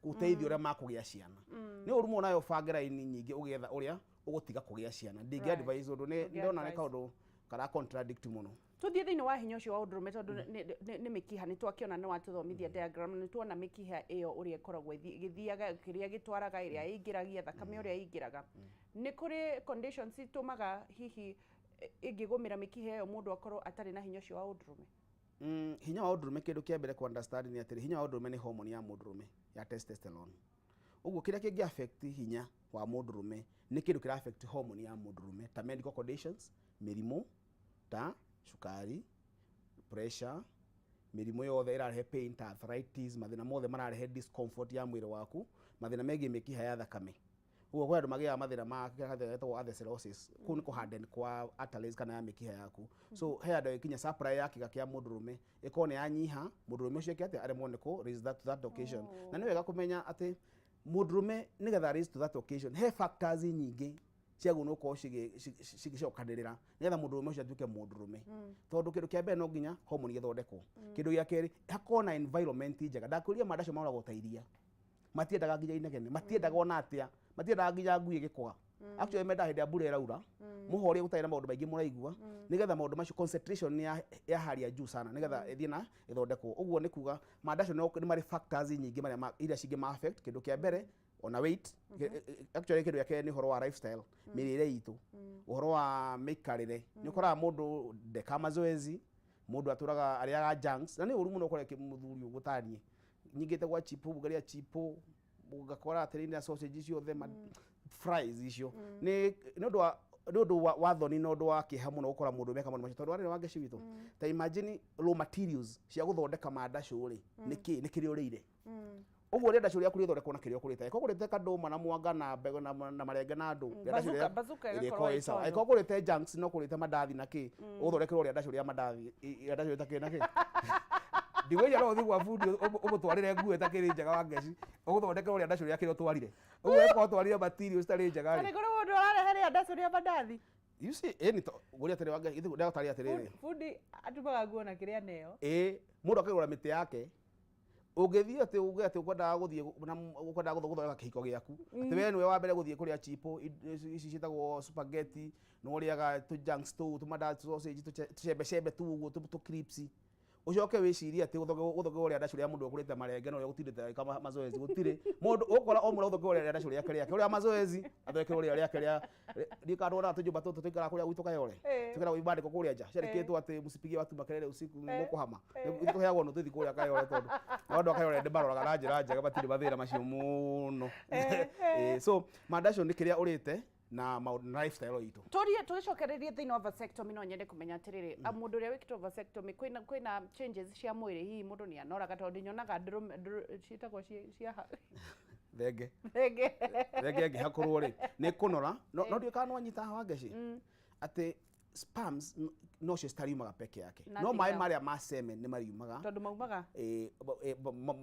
ũteithio ũrĩa makũgĩa ciana. Nĩ ũru mũno nawe ũbange raini nyingĩ ũgĩetha ũrĩa ũgũtiga kũgĩa ciana. Ndingĩ advise ũndũ nĩ Ndũngĩ ndona nĩ advise. kaũndũ kara contradict mũno. Tuthiĩ thĩinĩ wa hinya ũcio wa ũndũrũme, tondũ nĩ mĩkiha nĩ twakĩona, nĩ watũthomithia diagram, nĩ tuona mĩkiha ĩyo ũrĩa ĩkoragwo ĩgĩthiaga, kĩrĩa gĩtwaraga, ĩrĩa ĩingĩragia thakame, ũrĩa ĩingĩraga. Nĩ kũrĩ conditions itũmaga hihi ĩngĩgũmĩra mĩkiha ĩyo mũndũ akorwo atarĩ na hinya ũcio wa ũndũrũme? Hinya wa ũndũrũme, kĩndũ kĩa mbere ku understand nĩ atĩrĩ, hinya wa ũndũrũme nĩ hormone ya mũndũrũme ya testosterone. Ũguo kĩrĩa kĩngĩ affect hinya wa mũndũrũme nĩ kĩndũ kĩra affect hormone ya mũndũrũme, ta medical conditions, mĩrimũ ta cukari, pressure, mĩrimũ yothe ĩrarehe pain ta arthritis, mathĩna mothe mararehe discomfort ya mwĩrĩ waku, mathĩna megiĩ mĩkiha ya thakame. Ũguo kwĩ andũ magĩaga mathĩna ma kĩrĩa gĩtagwo atherosclerosis, kũu nĩ kũ-harden kwa arteries kana ya mĩkiha yaku. So he andũ ĩkinya supply ya kĩga kĩa mũndũrũme ĩkorwo nĩ yanyiha, mũndũrũme ũcio eke atĩa? Aremwo nĩ kũ raise that to that occasion. Na nĩ wega kũmenya atĩ mũndũrũme nĩgetha raise to that occasion, he factors nyingĩ ciagwo nĩ gũkorwo cigĩcokanĩrĩra nĩgetha mũndũrũme ũcio atuĩke mũndũrũme. Tondũ kĩndũ kĩa mbere no nginya hormone ĩthondekwo. Kĩndũ gĩa kerĩ hakorwo na environment njega. Ndakwĩrire manda acio maroragwo ta iria, matiendaga nginya inegene, matiendaga ona atĩa. Matiendaga nginya ngui ĩgĩkũga. Actually mendaga hĩndĩ ya mbura ĩraura, mũhorie, gũtarĩ na maũndũ maingĩ mũraigua, nĩgetha maũndũ macio, concentration nĩ ya hali ya juu sana, nĩgetha ĩthiĩ na ĩthondekwo. Ũguo nĩ kuga mandacũ nĩ marĩ factors nyingĩ marĩa iria cingĩ ma affect. Kĩndũ kĩa mbere ona weight. Actually kĩndũ gĩa kerĩ nĩ ũhoro wa lifestyle, mĩrĩre itũ, ũhoro wa mĩikarĩre. Nĩ ũkoraga mũndũ ndeka mazoezi, mũndũ atũraga arĩaga junks, na nĩ ũru mũno ũkore mũthuri ũguo taniĩ nyingĩte gwa chipo, ngaria chipo, ngakora atĩrĩ na sausage ciothe, fries icio. Nĩ ũndũ wa thoni na ũndũ wa kĩeha mũno gũkora mũndũ meka maũndũ macio, tondũ warĩ wa ngeci witũ. Ta imagine raw materials cia gũthondeka mandacũ rĩ, nĩ kĩ? Nĩ kĩrĩa ũrĩire. Ũguo rĩa ndacũ rĩaku rĩthondekwo na kĩrĩa ũkũrĩte. Angĩkorwo ũkũrĩte kandũma na mwanga na mbegũ na marenge na ndũ, rĩa ndacũ Bazooka ĩgakorwo ĩrĩkorwo ĩ sawa. ĩ Angĩkorwo ũkũrĩte junks, no ũkũrĩte mandathi na kĩ, ũgũthondekerwo rĩa ndacũ rĩa mandathi, rĩa ndacũ rĩtakĩrĩ na kĩ. Ndigwĩcia no ũthiĩ gwa bundi ũmũtwarĩre nguo ĩtakĩrĩ njega wa ngeci, ũgũthondekerwo rĩa ndacũ rĩa kĩrĩa ũtwarire. Ũguo ĩkorwo ũtwarire materials citarĩ njega rĩ. Arĩ kũrĩ mũndũ ũrarehe rĩa ndacũ rĩa mandathi? You see, ĩni to ngũria atĩrĩ wa ngeci, ndagũtarĩria atĩrĩrĩ. Bundi atumaga nguo na kĩrĩa neo. Ĩ mũndũ akĩgũra mĩtĩ yake, ũngĩthiĩ atĩ uge atĩ ũkwendaga gũthiĩ na ũkwendaga gũthondeka kĩhiko gĩaku, atĩ we nĩwe wa mbere gũthiĩ kũrĩa chipo ici ciĩtagwo spaghetti, nĩ ũrĩaga tũ junks tũu, tũmandathi, sausage, tũcembecembe tu ũguo, tũ crisps, ũcoke wĩcirie atĩ gũthongewo rĩa ndacũ rĩa mũndũ ũkũrĩte marenge na ũrĩa ũgũtindĩte agĩka mazoezi. Gũtirĩ mũndũ ũkora o mũndũ athongewo rĩa ndacũ rĩake rĩake ũrĩa mazoezi, athondekerwo rĩa rĩake rĩa ndikandwo na tũnyũmba tũtũ tũikaraga kũrĩa gwitũ Kayole. Tũikaraga ibandĩko kũrĩa nja ciandĩkĩtwo atĩ "Msipigie watu makelele usiku, mũkũhama". Ithuĩ tũheagwo notithi kũrĩa Kayole, tondũ nao andũ a Kayole nĩ maroraga na njĩra njega, matirĩ mathĩna macio mũno. So mandacũ nĩ kĩrĩa ũrĩte na maũndũ na lifestyle itũ. Tũrie tũgĩcokererie thĩinĩ wa vasectomy, no nyende kũmenya atĩrĩrĩ, mũndũ ũrĩa wĩkĩtwo vasectomy, kwĩna changes cia mwĩrĩ? Hihi mũndũ nĩ anoraga? Tondũ nyonaga ndũrũme ciĩtagwo cia Thenge. Thenge. Thenge ĩngĩhakũrwo rĩ, nĩ kũnora, no ndiũĩ kana nĩwanyita haha Wangeci, atĩ sperms nocio citariumaga peke yake, no Nothing maĩ else. marĩa ma semen nĩ mariumaga. Tondũ maumaga?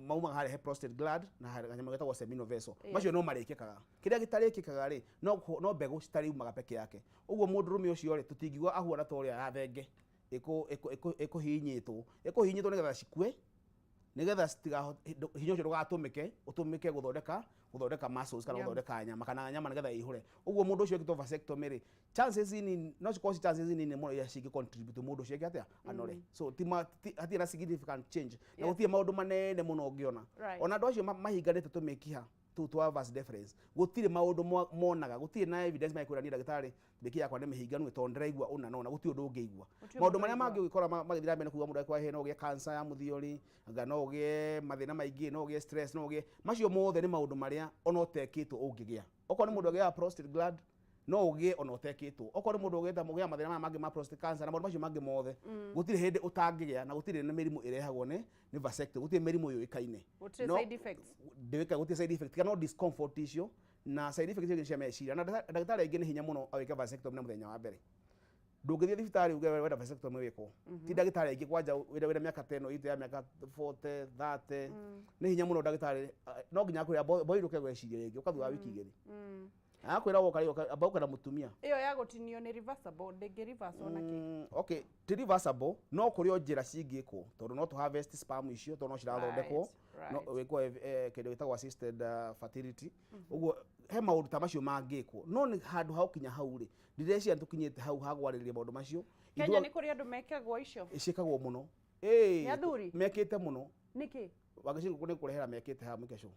Maumaga harĩa he prostate gland na harĩa kanyamũ getagwo seminal vessel. Macio no marĩkĩkaga. Kĩrĩa gĩtarĩkĩkaga rĩ, no mbegũ citariumaga peke yake. Ũguo mũndũrũme ũcio rĩ, tũtingiuga ahuana ta ũrĩa ya thenge ĩkũhihinyĩtwo nĩgetha cikue, nĩgetha hinya ũcio ndũgatũmĩke, ũtũmĩke gũthondeka muscles kana gũthondeka nyama kana nyama nĩgetha ĩihũre. Ũguo mũndũ ũcio wĩkĩtwo vasectomy rĩ, chances nini no cikorwo ci chances nini mũno iria cingĩ contribute mũndũ ũcio eke atĩa, anore. So hatirĩ na significant change na gũtirĩ maũndũ manene mũno ũngĩona. Ona andũ acio mahinganĩte tũmĩkiha tũu twa vas deferens, gũtirĩ maũndũ monaga, gũtirĩ na evidence mangĩkwĩra, "Niĩ ndagĩtarĩ, mĩkiha yakwa nĩ mĩhinganu tondũ ndĩraigua ũna na ũna." Gũtirĩ ũndũ ũngĩigua. Gũtirĩ Maũndũ ũndũ marĩa ũngĩigua. mangĩ ũngĩkora magĩthiĩ na mbere nĩ kuga mũndũ angĩkorwo no ũgĩe cancer ya mũthiori, anga no ũgĩe mathĩna maingĩ, no ũgĩe stress, no ũgĩe macio mothe. Nĩ maũndũ marĩa ona ũtekĩtwo ũngĩgĩa. Okorwo nĩ mũndũ agĩaga prostate gland, no ũgĩe ona ũtekĩtwo. Okorwo nĩ mũndũ ũgĩte ũgĩaga mathĩna maya mangĩ ma prostate cancer na maũndũ macio mangĩ mothe, gũtirĩ hĩndĩ ũtangĩgĩa, na gũtirĩ na mĩrimũ ĩrehagwo nĩ vasectomy. Gũtirĩ mĩrimũ yũĩkaine. Gũtirĩ side effects. Ndĩũĩkaine, gũtirĩ side effect kana no discomfort icio na side effect icio cia meciria. Na ndagĩtarĩ aingĩ nĩ hinya mũno awĩke vasectomy na mũthenya wa mbere. Ndũngĩthiĩ thibitarĩ uge wenda vasectomy wĩkwo. Ti ndagĩtarĩ aingĩ kwanja wĩna mĩaka ta ĩno itũ ya mĩaka 40, 30, nĩ hinya mũno ndagĩtarĩ, no nginya akwĩra boirũke gweciria rĩngĩ, ũka thutha wa wiki 2. Akwĩra woka rĩ, amba ũka na mũtumia. Ĩyo ya gũtinio nĩ reversible? Ndĩngĩ reverse ona kĩ? Okay, ti reversible, no kũrĩ o njĩra cingĩkwo, tondũ no tũ harvest sperm icio, tondũ no cirathondekwo, no wĩkwo kĩndũ gĩtagwo assisted fertility. Ũguo he maũndũ ta macio mangĩkwo, no nĩ handũ ha gũkinya hau rĩ, ndireciria tũkinyĩte hau ha gwarĩrĩria maũndũ macio. Kenya nĩ kũrĩ andũ mekagwo icio? Ciĩkagwo mũno. Nĩ athuri? Mekĩte mũno. Nĩkĩ? Wangeci, nĩ kũrehera mekĩte haha mũkeco.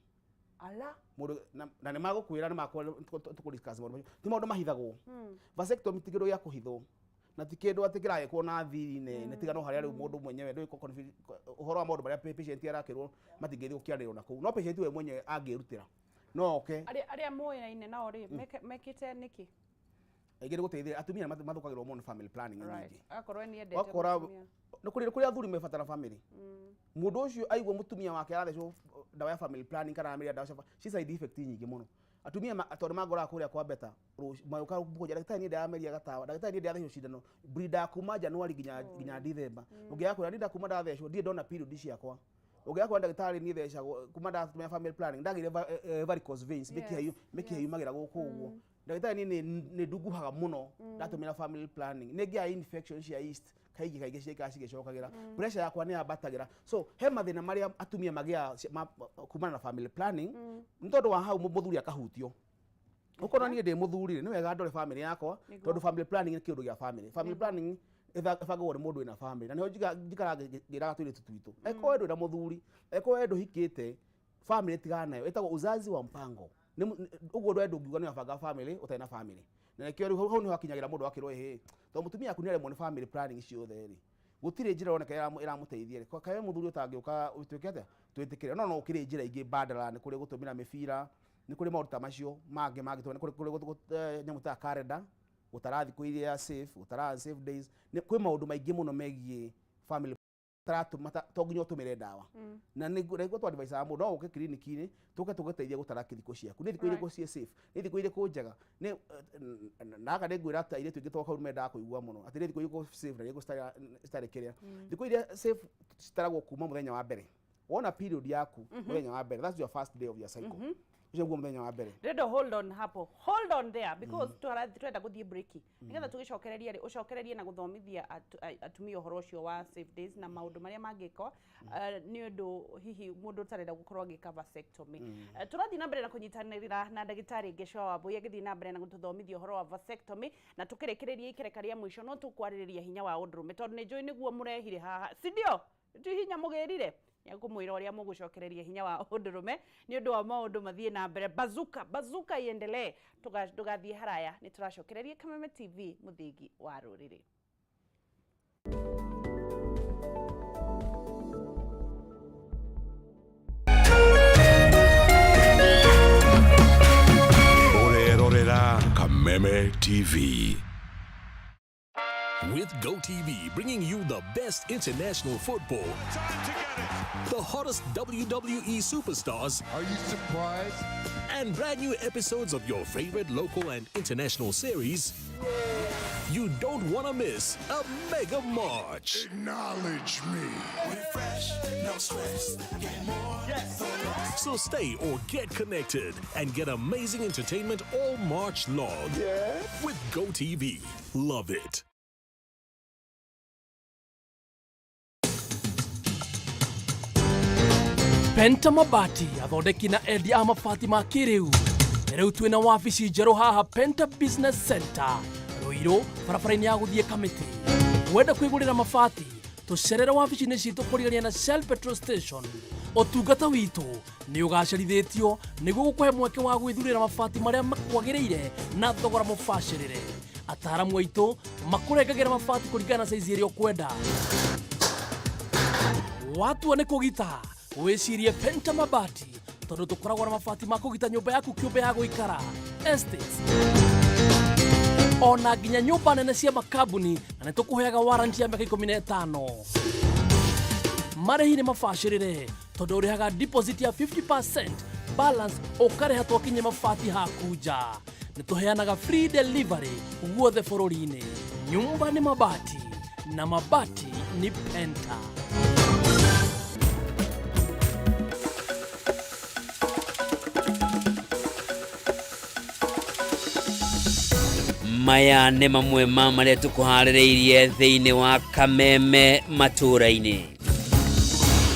Ala. Mũndũ na nĩ magũkwĩra, nĩ makũ discuss maũndũ macio. Ti maũndũ mahithagwo. Vasectomy ti kĩndũ gĩa kũhithwo na ti kĩndũ atĩ kĩragĩkwo na thiri nene, tiga no harĩa rĩu mũndũ mwenyewe ndũĩ ũhoro wa maũndũ marĩa patient arakĩrwo matingĩthiĩ gũkĩarĩrwo na kũu, no patient we mwenyewe angĩrutĩra no oke. Arĩa moĩraine nao rĩ, mekĩte nĩkĩ? Aingĩ nĩ gũteithĩrĩria atumia nĩ mathũkagĩrwo mũno nĩ family planning nyingĩ. Akorwo nĩ endete Wakora mũtumia. Nĩ kũrĩ athuri mebatara family. Mũndũ ũcio aigua mũtumia wake arathecwo ndawa ya family planning kana arameria ndawa cia ci side effect nyingĩ mũno, atumia tondũ mangoraga kũrĩa kwa beta magĩũka kũnjĩra, "Ndagĩtarĩ, niĩ ndĩrameria gatawa. Ndagĩtarĩ, niĩ ndĩrathecwo cindano, bleeder kuma January nginya December." Ũngĩaga kwĩra, "Niĩ kuma ndathecwo ndirĩ ndona period ciakwa." Ũngĩaga kwĩra, "Ndagĩtarĩ, niĩ thecagwo kuma ndatũmĩra family planning ndagĩire varicose veins, mĩkiha mĩkiha yumagĩra gũkũ ũguo. Ndagĩtarĩ, niĩ nĩ ndunguhaga mũno ndatũmĩra family planning, nĩ ngĩaga infection cia yeast kaingĩ kaingĩ, ciĩkaga cigĩcokagĩra, pressure yakwa nĩ yambatagĩra." So he mathĩna marĩa atumia magĩaga kumana na family planning, nĩ tondũ wa hau mũthuri akahutio. Ũkorwo niĩ ndĩ mũthuri rĩ, nĩ wega ndore family yakwa, tondũ family planning nĩ kĩũndũ gĩa family. Family planning ĩbangagwo nĩ mũndũ wĩna family, na nĩho njikaraga ngĩraga tũirĩtu twitũ, angĩkorwo we ndũrĩ na mũthuri, angĩkorwo we ndũhikĩte, family tigana nayo, ĩtagwo uzazi wa mpango. Ũguo we ndũngiuga nĩ wabanga family ũtarĩ na family. Na nĩkĩo rĩu hau nĩho hakinyagĩra mũndũ akĩrwo, ĩhĩ, tondũ mũtumia waku nĩaremwo nĩ family planning ciothe rĩ, gũtirĩ njĩra ĩroneka ĩramũteithia rĩ, kaĩ mũthuri ũtangĩũka ũtuĩke atĩa, twĩtĩkĩre. No gũkĩrĩ njĩra ingĩ mbandara, nĩ kũrĩ gũtũmĩra mĩbira, nĩ kũrĩ maũndũ ta macio mangĩ mangĩ, nĩ kũrĩ nyamũ ta calendar, gũtara thikũ iria safe, gũtara safe days. Nĩ kwĩ maũndũ maingĩ mũno megiĩ family to nginya ũtũmĩre ndawa. Na nĩguo twadvisaga mũndũ no ũke kiriniki-inĩ, tũke tũgũteithie gũtara thikũ ciaku, nĩ thikũ irĩkũ ciĩ safe, nĩ thikũ irĩkũ njega. Nĩ na aka nĩ ngwĩra ta airĩtu aingĩ tondũ hau mendaga kũigua mũno atĩ nĩ thikũ irĩkũ safe na irĩkũ citarĩ kĩrĩa. Thikũ iria safe citaragwo kuma mũthenya wa mbere wona period yaku, mũthenya wa mbere, that's your first day of your cycle, ũcio nĩguo mũthenya wa mbere. Ndĩrenda hold on hapo, hold on there, because turenda gũthiĩ break nĩgetha tũgĩcokereria rĩ, ũcokererie na gũthomithia atumia ũhoro ũcio wa safe days na maũndũ marĩa mangĩkwo nĩ ũndũ hihi mũndũ ũtarenda gũkorwo agĩka vasectomy. Tũrathiĩ na mbere na kũnyitanĩra na ndagĩtarĩ Gecwa Wambui agĩthiĩ na mbere na gũtũthomithia ũhoro wa vasectomy, na tũkĩrĩkĩrĩria ikereka rĩa mũico no tũkwarĩrĩria hinya wa ũndũrũme, tondũ nĩ njũĩ nĩguo mũrehire haha, si ndio? Ti hinya mũgĩrire nĩekũmwĩra ũrĩa mũgũcokereria hinya wa ũndũrũme nĩ ũndũ wa maũndũ mathiĩ na mbere. Bazuka bazuka iendelee. Ndũgathiĩ haraya, nĩ tũracokereria. Kameme TV, mũthingi wa rũrĩrĩ. Ũrerorera Kameme TV. With GoTV bringing you the best international football, the hottest WWE superstars, Are you surprised? and brand new episodes of your favorite local and international series, you don't want to miss a mega March. Acknowledge me. Fresh, no stress. Get more. Yes. So stay or get connected and get amazing entertainment all March long. Yeah. With GoTV. Love it. Penta Mabati, athondeki na endia a mabati ma kĩrĩu. Rĩu twĩna wabici njerũ haha Penta Business Center, Rũirũ, barabara-inĩ ya gũthiĩ Kamĩtĩ. Wenda kwĩgũrĩra mabati, tũcerere wabici-inĩ citũ kũrigania na Shell petrol station. Ũtungata witũ nĩ ũgacĩrithĩtio nĩguo gũkũhe mweke wa gwĩthurĩra mabati marĩa makwagĩrĩire na thogora mũbacĩrĩre. Ataaramu aitũ makũrengagĩra mabati kũringana na saizi ĩrĩa ũkwenda. Watua nĩ kũgita, wĩcirie Penta Mabati, tondũ tũkoragwo na mabati ma kũgita nyũmba yaku kĩũmbe ya gũikara, estates, ona nginya nyũmba nene cia makambuni, na nĩ tũkũheaga warranty ya mĩaka 15. Marĩhi nĩ mabacĩrĩre, tondũ ũrĩhaga deposit ya 50%, balance ũkarĩha twakinye mabati haku nja. Nĩ tũheanaga free delivery guothe bũrũri-inĩ. Nyumba ni mabati na mabati ni Penta. Maya nĩ mamwe ma marĩa tũkũharĩrĩirie thĩinĩ wa Kameme matũũra-inĩ.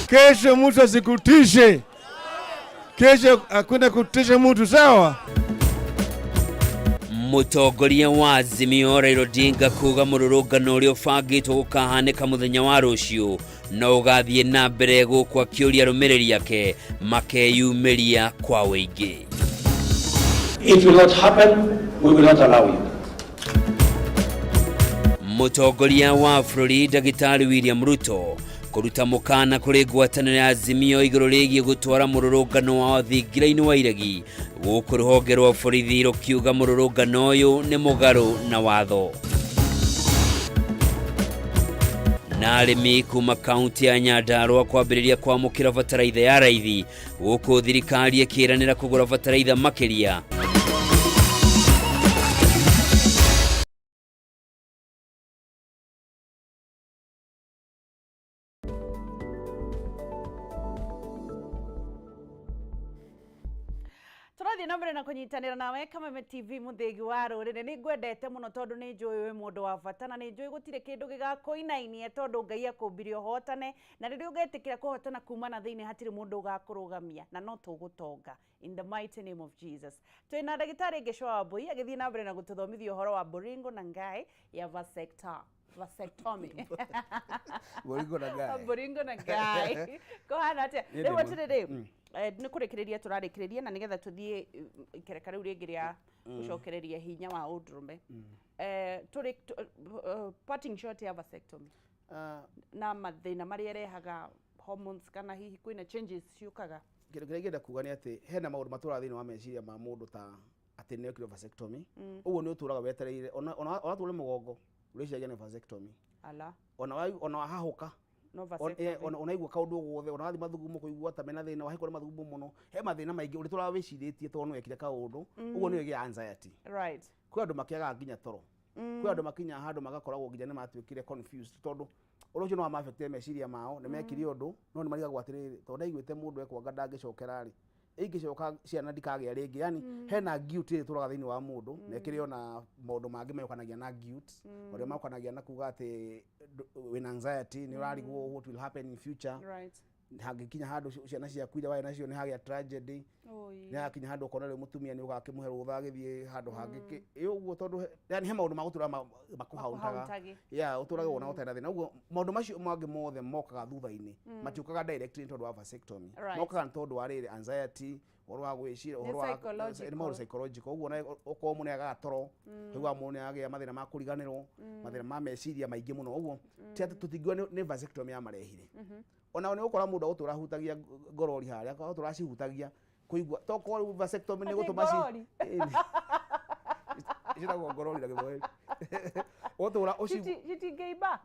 Kesho mtu asikutishe. Kesho hakuna kutisha mtu, sawa? Mũtongoria wa Azimio Raila Odinga kuga mũrũrũngano ũrĩa ũbangĩtwo gũkahanĩka mũthenya wa rũciũ no ũgathiĩ na mbere, gũkũ akĩũria arũmĩrĩri ake makeyumĩria kwa ũingĩ. It will not happen. We will not allow you. Mũtongoria wa bũrũri Ndagĩtarĩ William Ruto kũruta mũkana kũrĩ ngwatanĩro ya Azimio igũrũ rĩgiĩ gũtwara mũrũrũngano wao thingira-inĩ wa iregi, gũkũ rũhonge rwa borithi rũkiuga mũrũrũngano ũyũ nĩ mũgarũ na watho. Na arĩmi kuma kaunti ya Nyandarua kwambĩrĩria kwamũkĩra bataraitha ya raithi, gũkũ thirikari ĩkĩranĩra kũgũra bataraitha makĩria. Tũrathiĩ na mbere na kũnyitanĩra nawe Kameme TV mũthĩgi wa rũrĩrĩ. Nĩ ngwendete mũno tondũ nĩ njũĩ wĩ mũndũ wa bata na nĩ njũĩ gũtirĩ kĩndũ gĩgakũinainia tondũ Ngai akũmbire ũhotane, na rĩrĩa ũgetĩkĩra kũhotana kuma na thĩinĩ hatirĩ mũndũ ũgakũrũgamia na no tũgũtonga in the mighty name of Jesus. Twĩna ndagĩtarĩ Ngĩcũa Wambui agĩthiĩ na mbere na gũtũthomithia ũhoro wa boringo na ngai ya vasectomy. Boringo na ngai. Boringo na ngai kũhana atĩa? Niĩ Rĩu ndĩ atĩrĩrĩ, nĩ kũrĩkĩrĩria tũrarĩkĩrĩria na nĩgetha tũthiĩ ikereka rĩu rĩngĩ rĩa gũcokereria hinya wa ũndũrũme. Tũrĩ parting shot ya vasectomy na mathĩna marĩa ĩrehaga, hormones, kana hihi kwĩna changes ciũkaga? Kĩndũ kĩrĩa ingĩenda kuga nĩ atĩ hena maũndũ matũraga thĩinĩ wa meciria ma mũndũ ta atĩ nĩ ekire vasectomy. Ũguo nĩ ũtũraga wetereire ona watũre mũgongo ũrĩciragia nĩ vasectomy. Ala. Ona wahahũka no vasectomy. Ona igua kaũndũ o gothe, ona wathiĩ mathugumo kũigua ta mena thĩna, wahĩkwo nĩ mathugumo mũno, he mathĩna maingĩ ũrĩtũraga wĩcirĩtie tondũ nĩ wekire kaũndũ. Ũguo nĩ ĩgĩa anxiety. Kwĩ andũ makĩagaga nginya toro, kwĩ andũ makinyaga handũ magakoragwo nginya nĩ matuĩkire confused tondũ ũndũ ũcio no wamaffectire meciria mao. Nĩ mekire ũndũ no nĩ marigagwo atĩrĩrĩ, tondũ ndaiguĩte mũndũ ekwanga ndangĩcokera rĩ, ingĩcoka ciana ndikagĩa rĩngĩ. Yani hena guilt ĩrĩa ĩtũraga thĩinĩ wa mũndũ na ĩkĩrĩ ona maũndũ mangĩ mayũkanagia na guilt, marĩa mokanagia na kuga atĩ wĩna anxiety, nĩ ũrarigwo what will happen in future. Hangĩkinya handũ ciana ciaku iria warĩ nacio nĩ hagĩa tragedy. Oi. Nĩ hakinya handũ ũkona rĩu mũtumia nĩ ũgakĩmũhe rũtha agĩthiĩ handũ hangĩ ĩ ũguo, tondũ yani he maũndũ ma gũtũra makũhauntaga. Makũhauntagi. Yeah, ũtũrage wona ũtarĩ na thĩna. Ũguo maũndũ macio mangĩ mothe mokaga thutha-inĩ, matiũkaga directly nĩ tondũ wa vasectomy. Mokaga nĩ tondũ wa rĩrĩ, anxiety, ũhoro wa gwĩciria, ũhoro wa psychological. Nĩ maũndũ psychological. Ũguo ona okorwo mũndũ nĩagaga toro, ũiguaga mũndũ nĩagĩa mathĩna ma kũriganĩrwo, mathĩna ma meciria maingĩ mũno. Ũguo ti atĩ tũtingiuga nĩ vasectomy yamarehire. Ona nĩ ũgũkora mũndũ agũtũra ahutagia ngorori harĩa, agũtũra acihutagia kũigua tokorwo rĩu vasectomy nĩ Atĩ gũtũma ci ngorori? Ĩni. Ciĩtagwo ngorori na Gĩthweri. Ũgũtũra ũci Citingĩimba.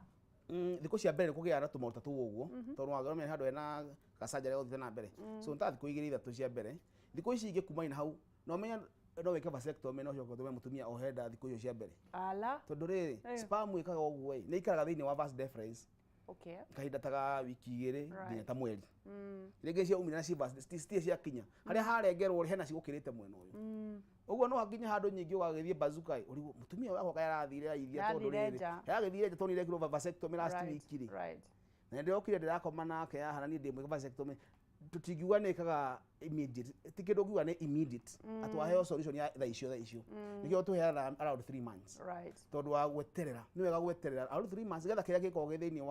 Thikũ cia mbere nĩ kũgĩaga na tũmaũndũ ta tũu ũguo, tondũ wamenya handũ hena gacanjara gũthiĩte na mbere, so nĩ ta thikũ 2 3 cia mbere. Thikũ ici ingĩ kuma hau no ũmenye no wĩke vasectomy no ũcoke ũtũme mũtumia ohe nda thikũ icio cia mbere. Ala. Tondũ rĩrĩ, sperm ĩkaga ũguo ĩ, nĩ ikaraga thĩinĩ wa vas deferens kahinda ta ga wiki 2 nginya ta mweri. Rĩngĩ ciaumire na citirĩ ciakinya harĩa harengerwo rĩ, hena cigũkĩrĩte mwena ũyũ. Ũguo no hakinye handũ nyingĩ ũgagĩthiĩ bazuka ĩ, ũrigwo mũtumia wakwa kaĩ arathire aithia tondũ Arathire rĩrĩ nja. aragĩthire nja tondũ nĩrekirwo vasectomy last week rĩ. Na ndĩrokire ndĩrakoma nake haha na niĩ ndĩ mwĩke vasectomy. Tũtingiuga nĩ ĩkaga immediate, ti kĩndũ ũngiuga nĩ immediate atĩ waheo solution ya thaa icio thaa icio. Nĩkĩo tũheanaga around 3 months tondũ wa gweterera. Nĩ wega gweterera around 3 months getha kĩrĩa gĩkoragwo gĩ thĩinĩ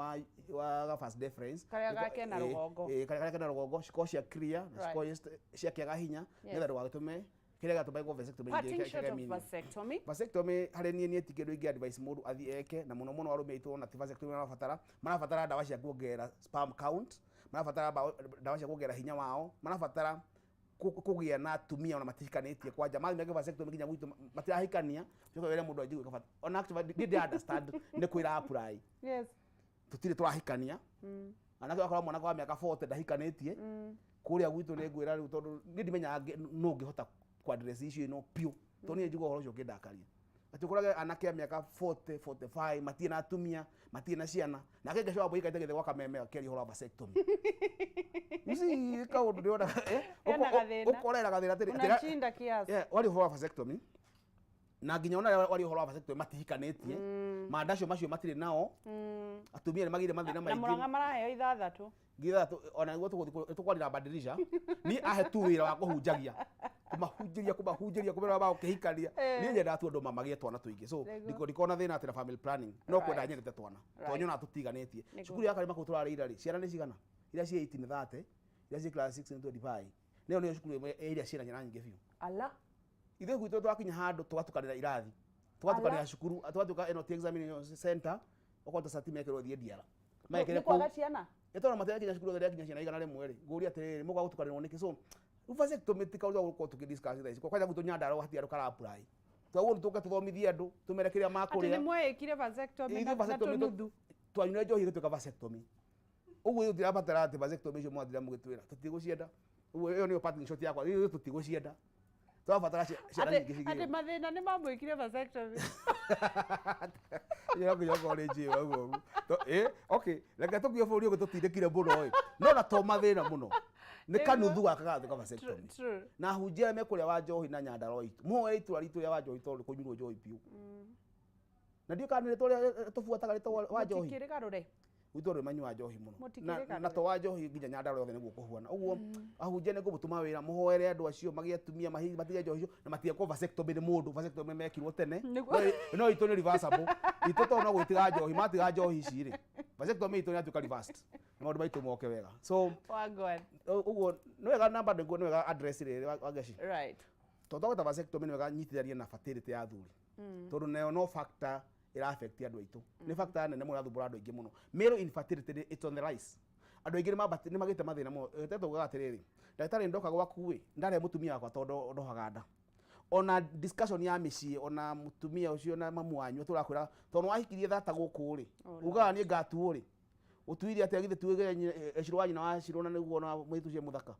wa vas deferens Karĩa ga kena rũgongo. Karĩa kena rũgongo cikorwo cia clear na cikorwo ciakĩaga hinya nĩgetha ndũgagĩtũme kĩrĩa gĩatũma ĩkwo vasectomy Parting kĩage shot of meaning. vasectomy. Vasectomy harĩ niĩ ti kĩndũ ingĩ advice mũndũ athiĩ eke, na mũno mũno arũme aitũ ona ti vasectomy marabatara. Marabatara ndawa cia kuongerera sperm count, marabatara ndawa cia kuongerera hinya wao, marabatara kũgĩa na atumia ona matihikanĩtie. Kwanja mathiĩ meke vasectomy nginya gwitũ matirahikania, ũcoke wĩre mũndũ anjie gwĩka ona actually niĩ ndĩ understand nĩ kwĩra apply. Tũtirĩ tũrahikania, anake wakora mwanake wa mĩaka 40 ndahikanĩtie kũrĩa gwitũ. Nĩ ngwĩra rĩu tondũ niĩ ndimenyaga nũ ũngĩhota ku address issue ĩno piũ, tondũ niĩ njigua ũhoro ũcio ũkĩndakaria atĩ ũkorage anake a mĩaka 40 45 matirĩ na atumia, matirĩ na ciana, nake Ngacũ wa Mbũi gĩthĩ gwa Kameme akĩaria ũhoro wa vasectomy. You see, kaũndũ ndĩrona Hena gathĩna. Ũkorera gathĩna atĩrĩ Unachinda kiasi. Yeah, wari ũhoro wa vasectomy na nginya ona arĩa wari ũhoro wa vasectomy matihikanĩtie, mandacio macio matirĩ nao atumia, nĩ magĩire mathĩna Na maingĩ. Mũrang'a maraheo 6. Ngitha ona niguo tũgũthiĩ tũkwarĩra badirisha ni ahe tu wĩra wa kũhunjagia, kũmahunjĩria, kũmahunjĩria, kũmera magũkĩhikania. Niĩ nyendaga tu andũ magĩe twana tũingĩ, so ndikona thĩna atĩ na family planning, no kwenda nyendete twana tondũ nyonaga tũtiganĩtie. Cukuru ya Karima kũu tũrarĩira rĩ, ciana nĩ cigana? Iria ciĩ 8 nĩ 30, iria ciĩ class 6 nĩ 25. Nĩyo nĩyo cukuru ĩmwe ya iria ciĩna ciana nyingĩ biũ. Ala. Ithuĩ gwitũ twakinya handũ tũgatukanĩra irathi, tũgatukanĩra Ala. cukuru, tũgatuĩka ĩno ti examination center, okorwo ta cati mekĩrwo thiĩ ndiara mekĩre Nĩ kwaga ciana. Ĩtondũ matirakinya cukuru othe rĩakinya ciana 100 rĩ, ngũria atĩrĩrĩ, mũgwa gũtukanĩrwo nĩkĩ? So rĩu vasectomy ti kaũndũ ga gũkorwo tũkĩdiscuss thaa ici. Kwanja gwitũ Nyandarũa hatirĩ andũ kara apply. Twaguo nĩ tũke tũthomithie andũ, tũmere kĩrĩa Atĩ makũrĩa. nĩ mweĩkire vasectomy Ithuĩ na vasectomy tũnuthu. Twanyuire njohi ĩgĩtuĩka vasectomy. Ũguo ithuĩ tũtirabatara atĩ vasectomy icio mwathira mũgĩtwĩra tũtigũcienda. Ũguo ĩyo nĩyo parting shot yakwa, ithuĩ tũtigũcienda, tũrabatara ciana nyingĩ Atĩ cigĩe. Mathĩna nĩ mamwĩkire vasectomy. Ĩyo nginya okorwo nĩ njĩra ũguo ũguo. Okay, reke tũkiuge bũrũri ũngĩ tũtindĩkire mũno ĩ, no na to mathĩna mũno. Nĩ kanuthu gaka gatuĩka vasectomy. True. Na ahunjia arĩa me kũrĩa wa njohi na Nyandarua itũ, muoe itũra ritũ rĩa wa njohi tondũ kũnyuirwo njohi biũ. Na ndiũĩ kana nĩ rĩtwa rĩrĩa tũbuataga rĩtagwo wa njohi. Mũtikĩrĩgarũre. Gwitũ andũ nĩmanyuaga njohi mũno. Mũtikĩrĩgarũre. Na to wa njohi nginya Nyandarua yothe nĩguo kũhuana. Ũguo ahunjia nĩ ngũmũtũma wĩra mũhoere andũ acio magĩe atumia matige njohi icio na matige kũ vasectomy nĩ mũndũ vasectomy mekirwo tene. Nĩguo. No itũ nĩ reversible. Itũ tondũ no gwĩtiga njohi matiga njohi ici rĩ. Vasectomy itũ nĩ yatuĩka reversed. Na maũndũ maitũ moke wega. So Wagwan. ũguo nĩ wega namba nĩguo nĩ wega address rĩrĩ Wangeci. Right. Tondũ twagweta vasectomy nĩ wega nyitithanie na fertility ya athuri. Tondũ nayo no factor ĩra affect andũ aitũ. Nĩ factor nene mũno ĩrathumbũra andũ aingĩ mũno. Male infertility it's on the rise. Andũ aingĩ nĩ magĩte mathĩna mũno. Reke tugaga atĩrĩrĩ, ndagĩtarĩ ndoka gwaku ĩ, ndarĩa mũtumia wakwa tondũ ndohaga nda. Ona discussion ya mĩciĩ, ona mũtumia ũcio na mamu wanyu tũrakwĩra tondũ wahikirie thata gũkũ rĩ, ugaga niĩ ngatuo rĩ. Ũtuire atĩa githĩ tuĩge Ecirũ wa nyina wa Ecirũ na nĩguo ona mũirĩtu ũcio mũthaka.